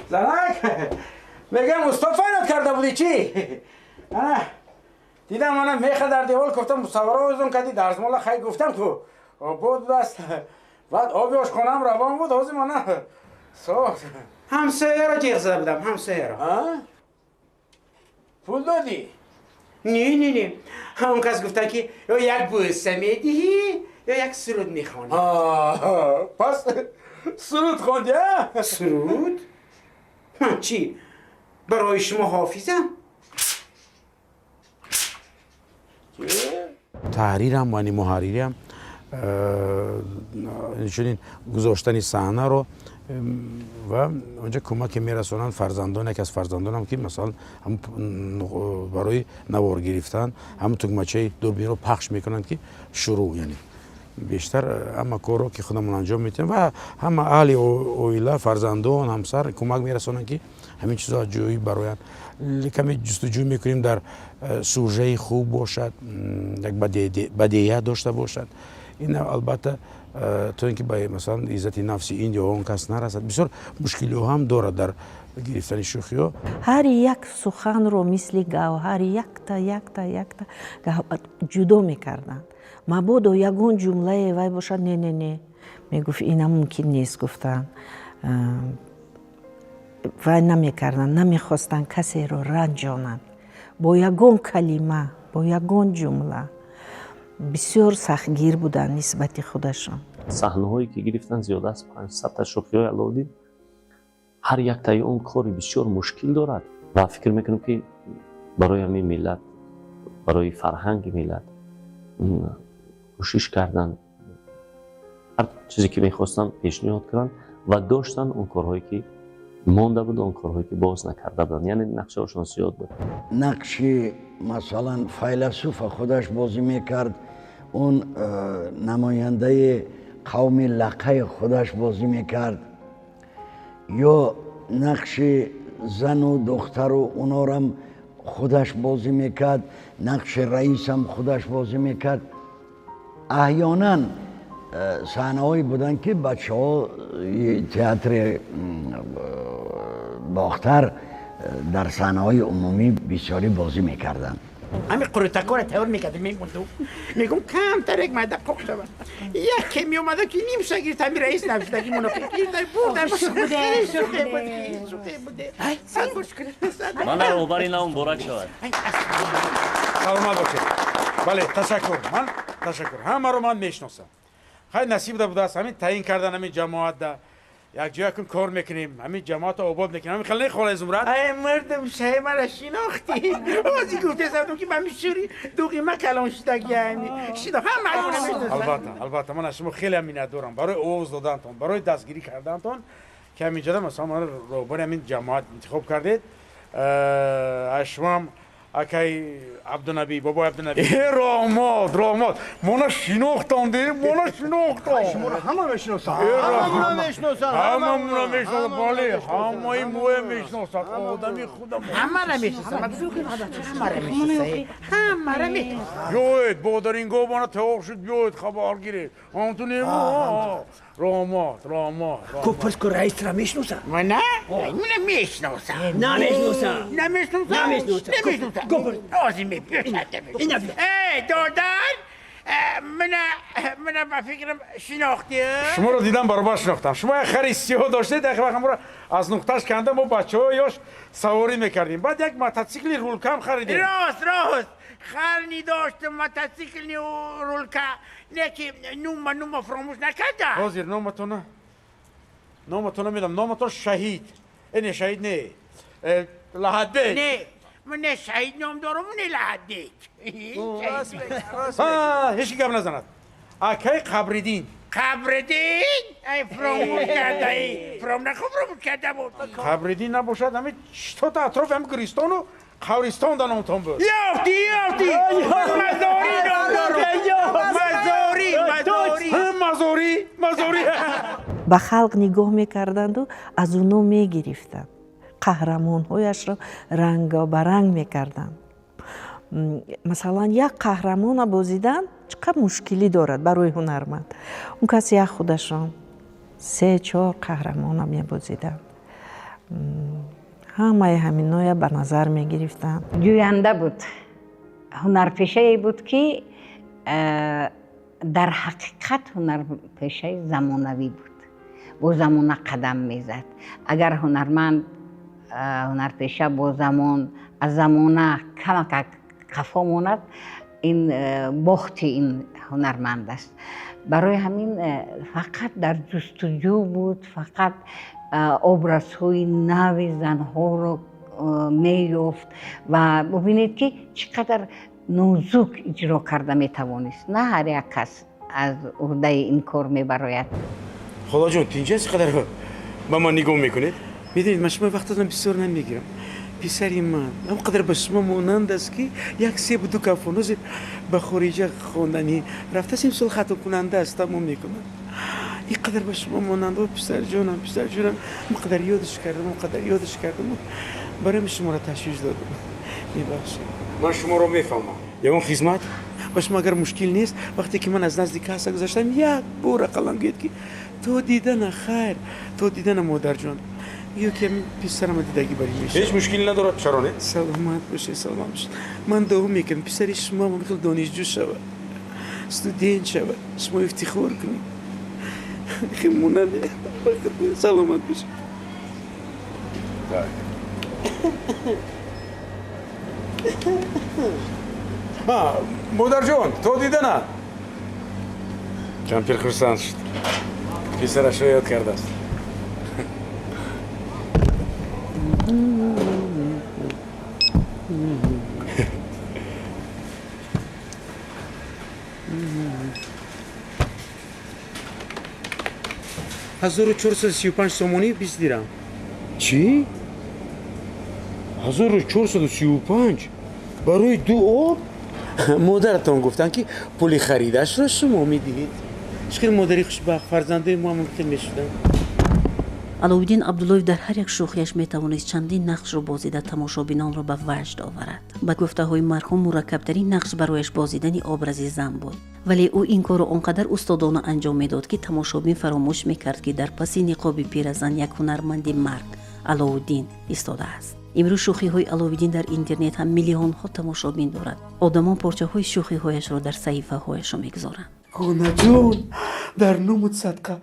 Speaker 11: Занак, мегам усто файнат карда будӣ чӣ? Ана, дидам ана меха дар девол гуфтам мусаввара овезон кардӣ, дарзмола хай гуфтам ку обод будааст. Баъд оби ошхонаам равон буд, ҳозир мана соз.
Speaker 1: Ҳамсояро ҷеғ зада будам, ҳамсояро.
Speaker 11: Пул додӣ?
Speaker 1: Не, не, не. Он кас гуфта ки ё як бӯса медиҳӣ, ё як суруд мехонӣ.
Speaker 11: Пас суруд хонди, а?
Speaker 1: Суруд? Ман чӣ? Барои шумо ҳофизам?
Speaker 5: Таҳрирам ва муҳарририам чунин гузоштани саҳнаро ва онҷа кӯмаке мерасонанд фарзандон, яке аз фарзандонам ки масалан барои навор гирифтан ҳамн тугмачаи дурбинро пахш мекунанд ки шурӯъ, яъне бештар ҳама корро ки худамон анҷом медиҳем ва ҳама аҳли оила, фарзандон, ҳамсар кӯмак мерасонанд ки ҳамин чизо аз ҷои бароянд. Каме ҷустуҷӯ мекунем дар сужаи хуб бошад, як бадея дошта бошад. Ин албатта то ин ки ба масалан иззати нафси ин ё он кас нарасад. Бисёр мушкилиҳо ҳам дорад дар гирифтани шӯхиҳо.
Speaker 9: Ҳар як суханро мисли гавҳар якта якта якта ҷудо мекарданд. Мабодо ягон ҷумлае вай бошад, не не не, мегуфт ина мумкин нест гуфтанд. Вай намекарданд, намехостанд касеро ранҷонанд бо ягон калима, бо ягон ҷумла. Бисёр сахтгир буданд нисбати худашон.
Speaker 7: Саҳнаҳое ки гирифтанд зиёда аз 500 та шӯхиҳои Алоуддин, ҳар яктаи он кори бисёр мушкил дорад ва фикр мекунам ки барои ҳамин миллат, барои фарҳанги миллат кӯшиш карданд, ҳар чизе ки мехостанд пешниҳод кунанд ва доштанд он корҳое ки монда буд, он корҳое ки боз накарда буданд, яъне нақшаҳошон зиёд буд.
Speaker 6: Нақши масалан файласуфа худаш бозӣ мекард, он намояндаи қавми лақаи худаш бозӣ мекард, ё нақши зану духтару онорам худаш бозӣ мекард, нақши раисам худаш бозӣ мекард. Аҳёнан саҳнаҳое буданд ки бачаҳо театри Бохтар дар саҳнаҳои умумӣ бисёрӣ бозӣ мекарданд.
Speaker 4: Ҳамин қурутакора тайёр мекардем, мемондум. Мегум камтар як майда қоқ шавад. Яке меомада ки нимша гирифт, ҳамин раис навиштаги мунофиқ гирифта бурда. Шӯхе буд, шӯхе буд. Сад бор шукр.
Speaker 7: Мана роҳбари нав муборак шавад.
Speaker 11: Саломат бошед. Бале, ташаккур. Ман ташаккур. Ҳамаро ман мешиносам. Хай насиб да будааст ҳамин таъин кардан ҳамин ҷамоатда. Як ҷоя кун кор мекунем, ҳамин ҷамоатро обод мекунем. Ҳамин хеле хола Зумрад.
Speaker 4: Ай мардум, шай мара шинохтӣ. Ози гуфтесам ки ман мишури дуғи ма калон шудаги ҳами. Шино ҳама
Speaker 11: Албатта, албатта ман аз шумо хеле миннатдорам барои овоз додантон, барои дастгирӣ кардантон ки ҳаминҷода масалан маро роҳбари ҳамин ҷамоат интихоб кардед. Шумоам акай Абдунаби, бобои Абдунаби. Раҳмат, раҳмат. Мона шинохтам, де, мона шинохтам.
Speaker 13: Шуморо ҳама мешиносанд. Ҳамамуна мешиносанд.
Speaker 11: Ҳамамуна мешиносанд, бале, ҳамаи моя мешиносанд. Одами худам.
Speaker 4: Ҳамара мешиносанд. Ҳамара мешиносанд. Ҳамара мешиносанд.
Speaker 11: Биёед, бодарингоҳ мана тайёр шуд, биёед хабар гиред. Ҳамту нему. Раҳмат, раҳмат.
Speaker 1: Купрску раисра мешиносанд?
Speaker 4: Мана? Мана мешиносам.
Speaker 1: Намешиносам.
Speaker 4: Намешиносам?
Speaker 1: Намешиносам.
Speaker 4: Намешиносам. Озим эй, додар, мана ба фикрам шинохтӣ.
Speaker 11: Шуморо дидам, баробар шинохтам. Шумо як хари сиёҳ доштед, як вақт ҳамро аз нуқташ канда мо бачаҳо ёш саворӣ мекардем. Баъд як мототсикли рулкам харидем.
Speaker 4: Рост, рост. Хар ни доштам, мототсикли рулка. Не ки нума фаромӯш накарда.
Speaker 11: Ҳозир номатона медам. Номатон Шаҳид. Не, Шаҳид не. Лаҳадбек.
Speaker 4: Не. من شهید نام دارم و نه لحدیک.
Speaker 11: هیچ گپ نزند. اکی قبردین.
Speaker 4: قبردین؟ ای فراموش کرده ای. فراموش کرده بود.
Speaker 11: قبردین نباشد همه چطور اطراف هم گریستان و قبرستان در نامتان بود.
Speaker 4: یافتی یافتی. مزاری نام دارم. مزاری مزاری.
Speaker 11: مزاری مزاری.
Speaker 9: Ба халқ нигоҳ мекарданду аз уно мегирифтанд. Қаҳрамонҳояшро рангобаранг мекарданд. Масалан, як қаҳрамона бозидан чӣ қадр мушкилӣ дорад барои ҳунарманд. Он кас як худашон се чор қаҳрамона мебозиданд. Ҳамаи ҳаминоя ба назар мегирифтанд.
Speaker 10: Ҷӯянда буд, ҳунарпешае буд, ки дар ҳақиқат ҳунарпешаи замонавӣ буд, бо замона қадам мезад. Агар ҳунарманд, ҳунарпеша бо замон аз замона камакак қафо монад, ин бохти ин ҳунарманд аст. Барои ҳамин фақат дар ҷустуҷӯ буд, фақат образҳои нави занҳоро меёфт ва бубинед, ки чӣ қадар нозук иҷро карда метавонист. На ҳар як кас аз уҳдаи ин кор мебарояд.
Speaker 5: Холаҷон, тинҷ аст? Қадар ба ман нигоҳ мекунед. Медонед, ман шумо вақтатон бисёр намегирам. Писари ман он қадар ба шумо монанд аст, ки як себу ду кафонози ба хориҷа хонданӣ рафтааст, имсол хатмкунанда аст, тамом мекунад. Ин қадар ба шумо монанд. О, писарҷонам, писарҷонам, он қадар ёдаш кардам, он қадар ёдаш кардам, барои шуморо ташвиш додам, мебахшед.
Speaker 11: Ман шуморо мефаҳмам. Ягон хизмат?
Speaker 5: Ба шумо агар мушкил нест, вақте ки ман аз назди касса гузаштам, як бор ақаллан гӯед, ки то дидана хайр, то дидана, модарҷон, ё ки ҳамин писарама дидагӣ барӣ мешавад.
Speaker 11: Ҳеҷ мушкиле надорад, чаро не?
Speaker 5: Саломат бошед, саломат бошед. Ман дуо мекунам, писари шумо ҳам хел донишҷӯ шавад, студент шавад, шумо ифтихор кунед. Хел монанде. Саломат бошед.
Speaker 11: Так. Модарҷон, то дидана. Кампир хурсанд шуд, писарашро ёд кардааст.
Speaker 5: 1435 сомонӣ 20 дирам.
Speaker 11: Чӣ? 1435 барои ду об?
Speaker 5: Модаратон гуфтанд, ки пули харидашро шумо медиҳед. Чӣ хел модари хушбахт! Фарзандои мо мумкин мешуданд.
Speaker 3: Аловиддин Абдуллоев дар ҳар як шӯхиаш метавонист чандин нақшро бозида, тамошобинонро ба ваҷд оварад. Ба гуфтаҳои марҳум, мураккабтарин нақш барояш бозидани образи зан буд, вале ӯ ин корро он қадар устодона анҷом медод, ки тамошобин фаромӯш мекард, ки дар паси ниқоби пиразан як ҳунарманди мард, Аловуддин, истодааст. Имрӯз шӯхиҳои Аловиддин дар интернет ҳам миллионҳо тамошобин дорад. Одамон порчаҳои шӯхиҳояшро дар саҳифаҳояшон мегузоранд.
Speaker 5: Хонаҷон, дар нумуд садқа,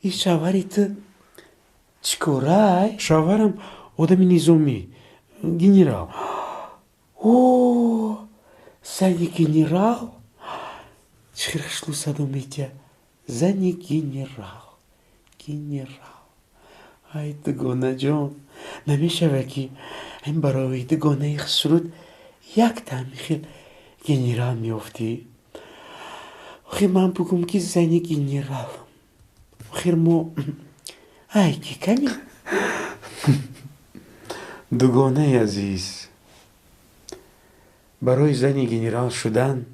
Speaker 5: ин шавҳари ту чӣ корай?
Speaker 11: Шавҳарам одами низомӣ, генерал.
Speaker 5: О, зани генерал чӣ хел хушлу садо метиҳад! Зани генерал, генерал. Ай, дугонаҷон, намешавад, ки ин барои дугонаи хушруд як хел генерал меёфтӣ? Охир ман бугум, ки зани генерал, охир мо ай ки ками.
Speaker 11: Дугонаи азиз, барои зани генерал шудан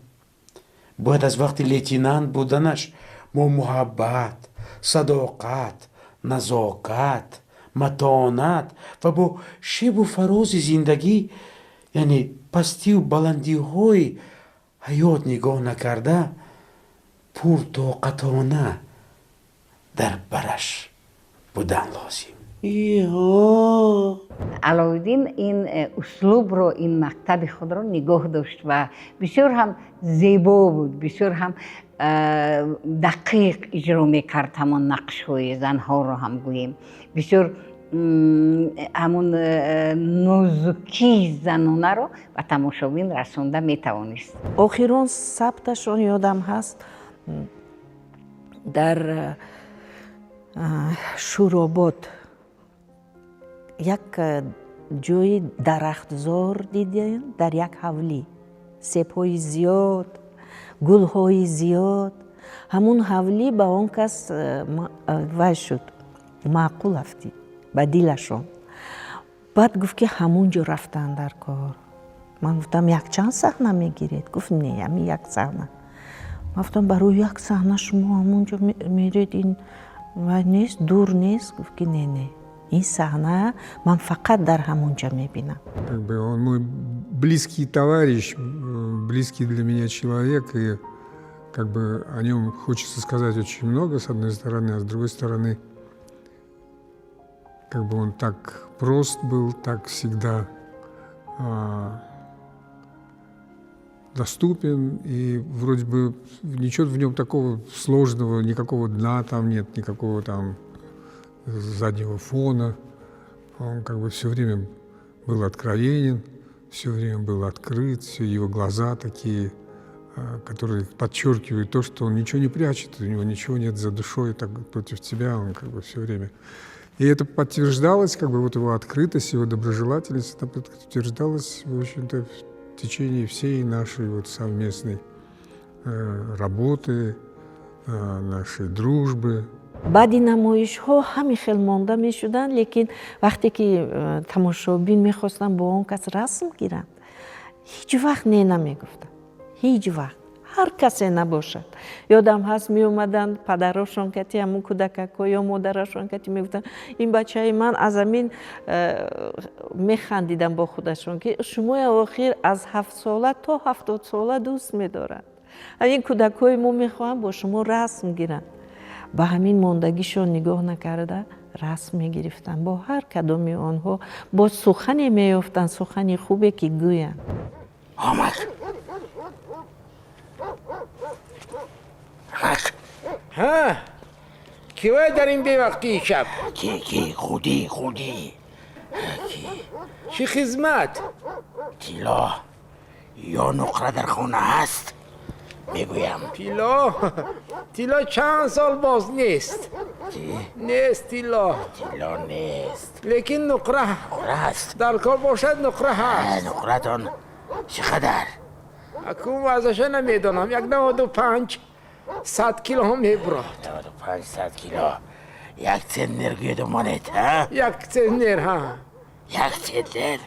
Speaker 11: бояд аз вақти лейтенант буданаш бо муҳаббат, садоқат, назокат, матонат ва бо шебу фарози зиндагӣ, яъне пастию баландиҳои ҳаёт нигоҳ накарда, пуртоқатона дар бараш будан лозим.
Speaker 10: Алоуддин ин услубро, ин мактаби худро нигоҳ дошт ва бисёр ҳам зебо буд, бисёр ҳам дақиқ иҷро мекард ҳамон нақшҳои занҳоро ҳам гӯем. Бисёр ҳамон нозукии занонаро ба тамошобин расонда метавонист.
Speaker 9: Охирон сабташон ёдам ҳаст, дар Шӯробод як ҷои дарахтзор дидем, дар як ҳавлӣ себҳои зиёд, гулҳои зиёд. Ҳамун ҳавлӣ ба он кас вай шуд, маъқул афтид ба дилашон. Баъд гуфт, ки ҳамун ҷо рафтан дар кор. Ман гуфтам, якчанд саҳна мегиред? Гуфт, не, ҳамин як саҳна. Ман гуфтам, барои як саҳна шумо ҳамун ҷо меред, ин вай нест, дур нест? Гуфт, ки не, не, ин саҳна ман фақат дар ҳамун ҷо мебинам.
Speaker 16: Как бы он мой близкий товарищ, близкий для меня человек, и как бы о нем хочется сказать очень много, с одной стороны, а с другой стороны, как бы он так прост был, так всегда доступен, и вроде бы ничего в нем такого сложного, никакого дна там нет, никакого там заднего фона. Он как бы все время был откровенен, все время был открыт, все его глаза такие, которые подчеркивают то, что он ничего не прячет, у него ничего нет за душой так против тебя, он как бы все время. И это подтверждалось, как бы вот его открытость, его доброжелательность, это подтверждалось, в общем-то, в течение всей нашей вот совместной работы, нашей дружбы.
Speaker 9: Баъди намоишҳо ҳамин хел монда мешуданд, лекин вақте ки тамошобин мехостанд бо он кас расм гиранд, ҳеҷ вақт не намегуфтанд, ҳеҷ вақт, ҳар касе набошад. Ёдам ҳаст, меомаданд падарошон кати ҳамун кӯдакако ё модарашон кати, мегуфтанд, ин бачаи ман аз ҳамин механдидам бо худашон, ки шумоя охир аз 7-сола то 70-сола дӯст медоранд, ҳамин кӯдакҳои мо мехоҳанд бо шумо расм гиранд. Ба ҳамин мондагишон нигоҳ накарда, расм мегирифтанд бо ҳар кадоми онҳо, бо сухане меёфтанд, сухани хубе ки гӯянд.
Speaker 1: Омад. Амак.
Speaker 4: Ҳа, кивай дар ин бевақтии шаб?
Speaker 1: Ки, ки, худӣ, худӣ.
Speaker 4: Чӣ хизмат?
Speaker 1: Тилло ё нуқра дар хона ҳаст? Мегӯям.
Speaker 4: Тилло? Тилло чанд сол боз нест. Нест тилло.
Speaker 1: Тилло нест.
Speaker 4: Лекин нуқра.
Speaker 1: Нуқра ҳаст.
Speaker 4: Дар кор бошад, нуқра ҳаст.
Speaker 1: Нуқратон чӣ қадар?
Speaker 4: Акун вазнаша намедонам. Як 95 100 кило мебурад.
Speaker 1: 95 100 кило. Як центнер гӯеду монед, ҳа?
Speaker 4: Як центнер, ҳа.
Speaker 1: Як центнер?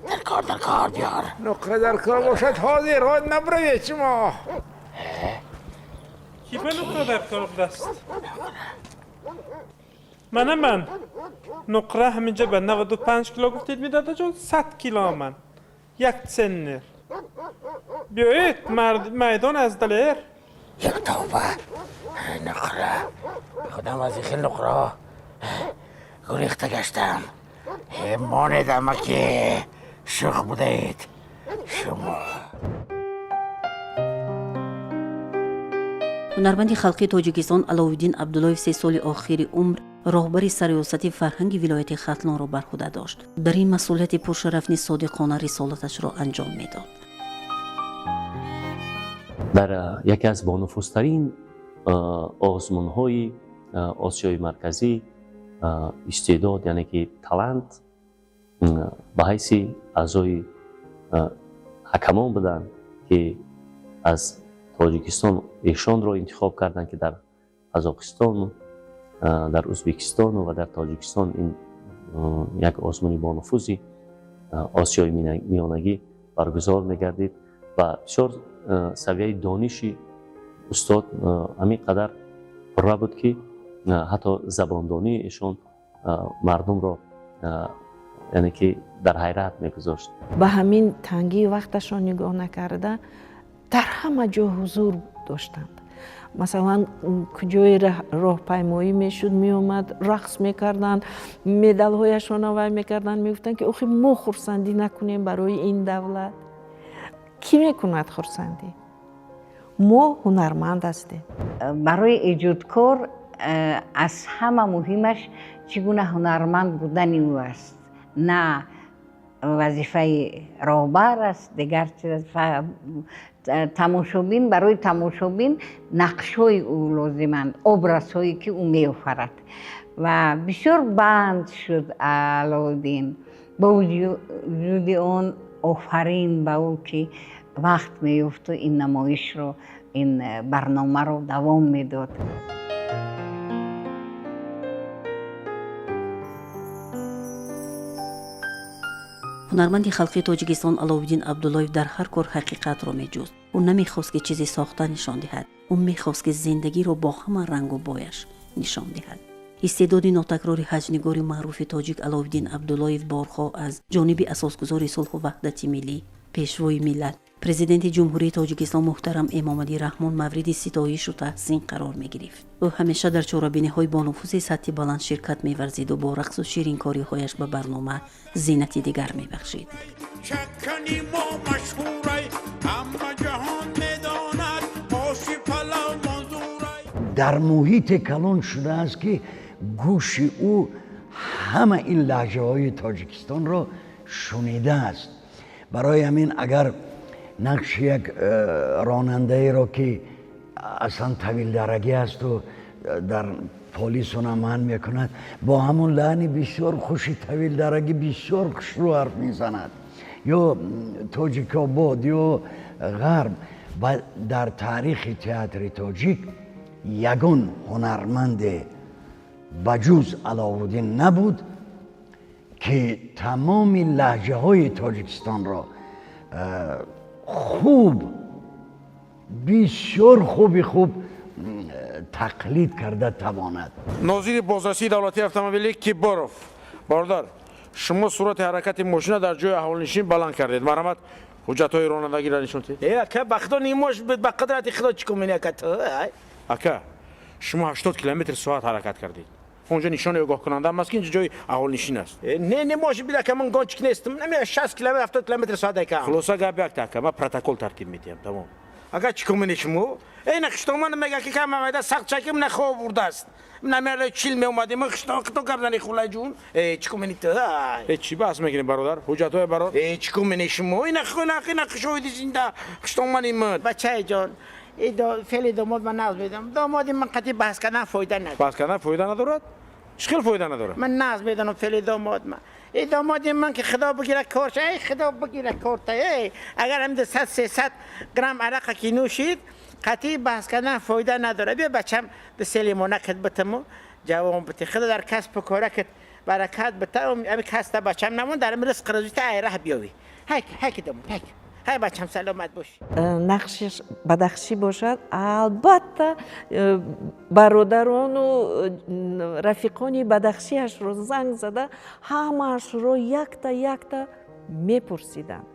Speaker 1: Дар кор, дар кор биёр.
Speaker 4: Нуқра дар кор бошад, ҳозир ҳозир набуравед шумо.
Speaker 17: Ки ба нуқра дар кор будааст? Мана ман. Нуқра ҳаминҷа ба 95 кило гуфтед, медадаҷон, 100 кило ман. Як центнер. Биёед, майдон аз далер.
Speaker 1: Як тавба, нуқра. Худам аз ин хел нуқраҳо гурехта гаштам. Монед, амаки, шӯх будаед шумо.
Speaker 3: Ҳунарманди халқии Тоҷикистон Аловиддин Абдуллоев 3 соли охири умр роҳбари сарриёсати фарҳанги вилояти Хатлонро бар худа дошт. Дар ин масъулияти пуршараф низ содиқона рисолаташро анҷом медод.
Speaker 7: Дар яке аз бонуфузтарин озмунҳои Осиёи Марказӣ истеъдод, яъне ки талант, ба ҳайси аъзои ҳакамон буданд, ки аз Тоҷикистон эшонро интихоб карданд, ки дар Қазоқистону дар Ӯзбекистону ва дар Тоҷикистон ин як озмуни бонуфузи Осиёи Миёнагӣ баргузор мегардид ва бисёр савияи дониши устод ҳамин қадар пурра буд, ки ҳатто забондонии эшон мардумро, яъне ки, дар ҳайрат мегузошт.
Speaker 9: Ба ҳамин тангии вақташон нигоҳ накарда, дар ҳама ҷо ҳузур доштанд. Масалан, куҷое роҳпаймоӣ мешуд, меомад, рақс мекарданд, медалҳояшонро вай мекарданд, мегуфтанд, ки охи мо хурсандӣ накунем барои ин давлат, кӣ мекунад хурсандӣ? Мо ҳунарманд ҳастем.
Speaker 10: Барои эҷодкор аз ҳама муҳимаш чӣ гуна ҳунарманд будани ӯ аст, на вазифаи роҳбар аст, дигар чиз. Тамошобин, барои тамошобин нақшҳои ӯ лозиманд, образҳое, ки ӯ меофарад. Ва бисёр банд шуд Алоуддин. Бо вуҷуди он, офарин ба ӯ, ки вақт меёфту ин намоишро, ин барномаро давом медод.
Speaker 3: Ҳунарманди халқии Тоҷикистон Аловиддин Абдуллоев дар ҳар кор ҳақиқатро меҷуст. Ӯ намехост, ки чизе сохта нишон диҳад, ӯ мехост, ки зиндагиро бо ҳама рангу бояш нишон диҳад. Истеъдоди нотакрори ҳаҷнигори маъруфи тоҷик Аловиддин Абдуллоев борҳо аз ҷониби асосгузори сулҳу ваҳдати миллӣ, Пешвои миллат, Президенти Ҷумҳурии Тоҷикистон муҳтарам Эмомалӣ Раҳмон мавриди ситоишу таҳсин қарор мегирифт. Ӯ ҳамеша дар чорабиниҳои бонуфузи сатҳи баланд ширкат меварзиду бо рақсу ширинкориҳояш ба барнома зинати дигар мебахшид.
Speaker 18: Чакани мо машҳурай, ҳама ҷаҳон медонад, оши палав манзурай.
Speaker 6: Дар муҳите калон шудааст, ки гӯши ӯ ҳама ин лаҳҷаҳои Тоҷикистонро шунидааст. Барои ҳамин, агар нақши як ронандаеро, ки аслан тавилдарагӣ асту дар полисона манъ мекунад, бо ҳамон лаҳни бисёр хуши тавилдарагӣ бисёр хушрӯ ҳарф мезанад, ё Тоҷикобод, ё ғарб, ва дар таърихи театри тоҷик ягон ҳунарманде ба ҷуз Аловуддин набуд, ки тамоми лаҳҷаҳои Тоҷикистонро хуб, бисёр хуби хуб тақлид карда тавонад.
Speaker 11: Нозири бозрасии давлатии автомобилӣ Киборов, бародар, шумо суръати ҳаракати мошина дар ҷои аҳолинишин баланд кардед. Марҳамат, ҳуҷҷатҳои ронандагиро нишон диҳед.
Speaker 4: Э, ака, ба худо нимош буд, ба қудрати худо, чӣ кунем, ака, ту?
Speaker 11: Ака, шумо 80 километр соат ҳаракат кардед. Онҷо нишони огоҳкунанда ам аст, ки инҷо ҷои аҳолинишин аст.
Speaker 4: Э, не, не может быть, ака, ман гонщик нестам, наме 60 километр, 70 километр соат, ака.
Speaker 11: Хулоса гап якта, ака, ман протокол тартиб медиҳам, тамом.
Speaker 4: Ака, чӣ кунем шумо? Эй, на хиштоман мега, ки кам майда сахт чаким, на хоб бурдааст. Намера 40 меомадем, хиштон қито гап зани, хулаҷун. Э, чӣ кунем ту?
Speaker 11: Э, чӣ баҳс мекунем, бародар? Ҳуҷҷатҳои барор.
Speaker 4: Э, чӣ кунем шумо? Ина хуна ина шоҳиди зинда хиштомани ман. Бачаи ҷон, феъли домод ман нағз медонам. Домоди ман қатъи баҳс кардан фоида надорад.
Speaker 11: Баҳс кардан фоида надорад? Чӣ хел фоида надорад?
Speaker 4: Ман нағз медонам феъли домод ман. Эй, домоди ман, ки худо бигира корша, эй, худо бигира корта. Эй, агар ҳам 200, 300 грамм арақа ки нӯшид, қатъи баҳс кардан фоида надорад. Биё, бачам, ду се лимона кит битаму ҷавон бити. Худо дар касбу коракат баракат бита. Ами каста, бачам, намон дар ризқ рӯзита ай раҳ биёвӣ. Ҳайк, ҳайк, домод, ҳайк, ҳай, бачам, саломат бош.
Speaker 9: Нақшиш бадахшӣ бошад, албатта, бародарону рафиқони бадахшиашро занг зада, ҳамаашро якта якта мепурсиданд.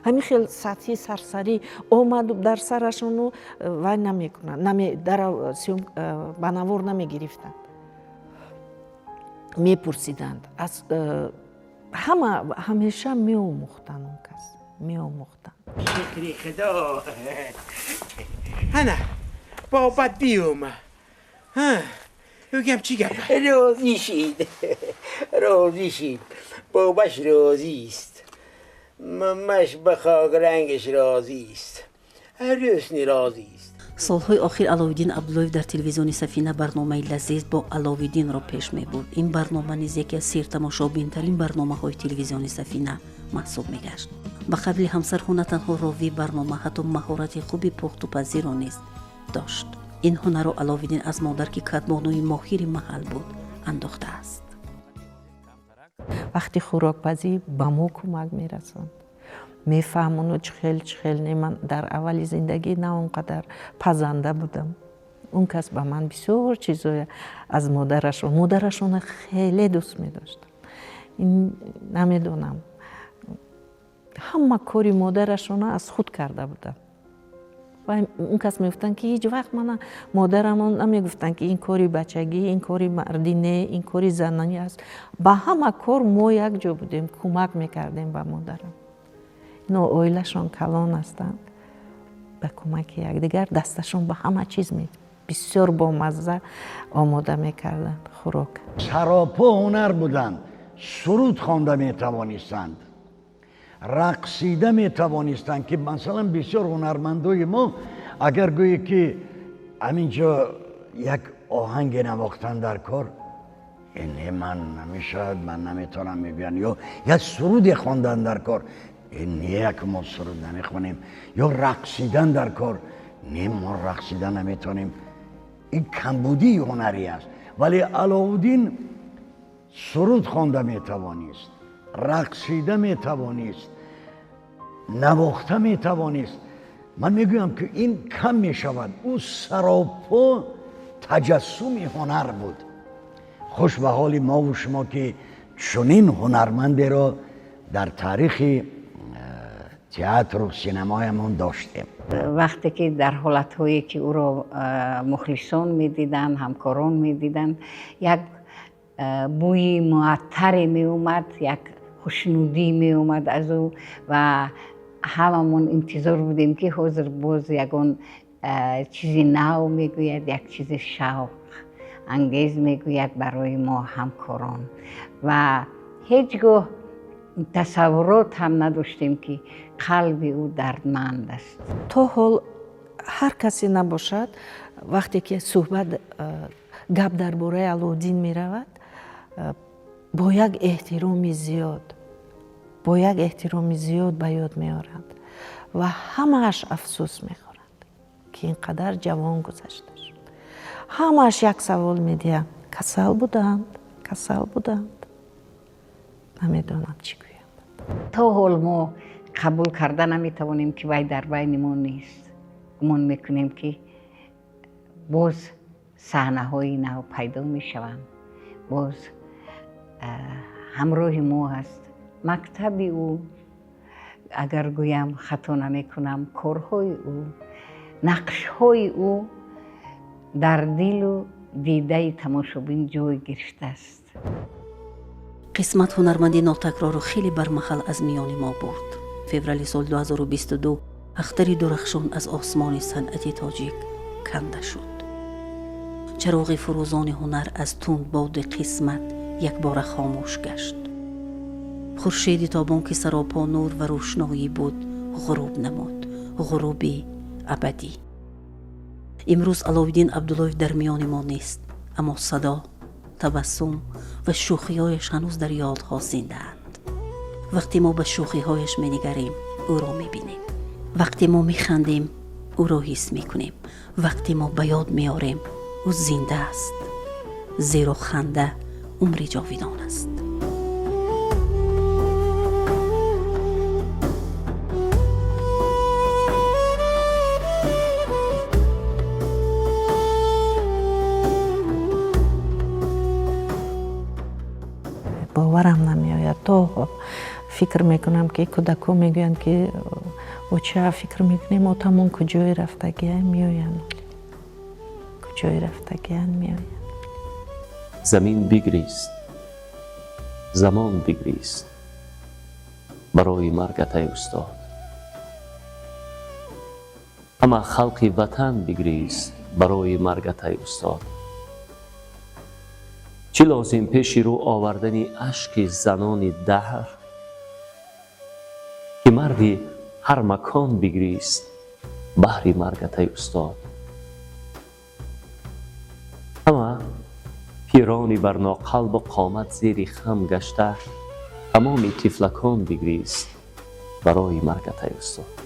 Speaker 9: Ҳамин хел сатҳи сарсарӣ омаду дар сарашону вай намекунанд, ба навор намегирифтанд, мепурсиданд аз ҳама. Ҳамеша меомӯхтанд, он кас меомӯхтанд.
Speaker 4: Шукри худо, ана бобат биёма. Ӯгам чӣ гап? Розӣ шид, розӣ шид, бобаш розист, мамаш ба хокрангаш розист, ҳарӯсни розист.
Speaker 3: Солҳои охир Аловиддин Абдуллоев дар телевизиони Сафина барномаи «Лазиз бо Аловиддинро» пеш мебурд. Ин барнома низ яке аз сертамошобинтарин барномаҳои телевизиони Сафина маҳсуб мегашт. Ба қавли ҳамсарҳо, на танҳо ровии барнома, ҳатто маҳорати хуби пухтупазиро низ дошт. Ин ҳунарро Аловиддин аз модар, ки кадбонуи моҳири маҳал буд, андохтааст.
Speaker 9: Вақти хӯрокпазӣ ба мо кӯмак мерасонд, мефаҳмону чӣ хел, чӣ хел не. Ман дар аввали зиндагӣ на он қадар пазанда будам. Он кас ба ман бисёр чизое аз модарашон, модарашона хеле дӯст медоштам. Ин намедонам, ҳама кори модарашона аз худ карда будам. Ва он кас мегуфтанд, ки ҳеҷ вақт мана модарамон намегуфтанд, ки ин кори бачагӣ, ин кори мардӣ не, ин кори занонӣ аст. Ба ҳама кор мо якҷо будем, кӯмак мекардем ба модарам. Ино оилашон калон ҳастанд, ба кӯмаки якдигар дасташон ба ҳама чиз бисёр бомазза омода мекарданд хӯрок.
Speaker 6: Саропо ҳунар буданд, суруд хонда метавонистанд, рақсида метавонистанд, ки масалан бисёр ҳунармандои мо агар гӯе ки ҳаминҷо як оҳанге навохтан дар кор, не, ман намешавад, ман наметавонам, мегӯянд, ё як суруде хондан дар кор, не, як мо суруд намехонем, ё рақсидан дар кор, не, мо рақсида наметавонем. Ин камбудии ҳунарӣ аст. Вале Алоуддин суруд хонда метавонист, рақсида метавонист, навохта метавонист. Ман мегӯям, ки ин кам мешавад. Ӯ саропо таҷассуми ҳунар буд. Хуш ба ҳоли мову шумо, ки чунин ҳунармандеро дар таърихи театру синамоямон доштем.
Speaker 10: Вақте ки дар ҳолатҳое ки ӯро мухлисон медиданд, ҳамкорон медиданд, як бӯи муаттаре меомад, як хушнудӣ меомад аз ӯ ва ҳамамон интизор будем, ки ҳозир боз ягон чизи нав мегӯяд, як чизи шавқ ангез мегӯяд барои мо ҳамкорон. Ва ҳеҷ гоҳ тасаввурот ҳам надоштем, ки қалби ӯ дардманд аст.
Speaker 9: То ҳол ҳар касе набошад, вақте ки суҳбат, гап дар бораи Алоуддин меравад, бо як эҳтироми зиёд, бо як эҳтироми зиёд ба ёд меоранд ва ҳамааш афсӯс мехӯранд, ки ин қадар ҷавон гузашта шуд. Ҳамааш як савол медиҳанд: касал буданд, касал буданд? Намедонам, чӣ гӯям.
Speaker 10: То ҳол мо қабул карда наметавонем, ки вай дар байни мо нест. Гумон мекунем, ки боз саҳнаҳои нав пайдо мешаванд, боз ҳамроҳи мо ҳаст. Мактаби ӯ, агар гӯям, хато намекунам, корҳои ӯ, нақшҳои ӯ дар дилу дидаи тамошобин ҷой гирифтааст.
Speaker 3: Қисмат ҳунарманди нотакрору хеле бармаҳал аз миёни мо бурд. Феврали соли 2022 ахтари дурахшон аз осмони санъати тоҷик канда шуд. Чароғи фурӯзони ҳунар аз тундбоди қисмат якбора хомӯш гашт. Хуршеди тобон, ки саропо нур ва рӯшноӣ буд, ғуруб намуд, ғуруби абадӣ. Имрӯз Аловиддин Абдуллоев дар миёни мо нест, аммо садо, табассум ва шӯхиҳояш ҳанӯз дар ёдҳо зиндаанд. Вақте мо ба шӯхиҳояш менигарем, ӯро мебинем. Вақте мо механдем, ӯро ҳис мекунем. Вақте мо ба ёд меорем, ӯ зинда аст, зеро ханда умри ҷовидон аст.
Speaker 9: Боварам намеояд. То фикр мекунам, ки кӯдакҳо мегӯянд, ки оча, фикр мекунем, отамон куҷое рафтагиан, меоянд, куҷое рафтагиан, меоянд.
Speaker 7: Замин бигрист, замон бигрист барои маргат, ай устод. Ҳама халқи ватан бигрист барои маргат, ай устод. Чӣ лозим пеши рӯ овардани ашки занони даҳр, ки марди ҳар макон бигрист баҳри маргат, ай устод. Ҳама пирони барноқалбу қомат зери хам гашта, тамоми тифлакон бигрист барои маргат, ай устод.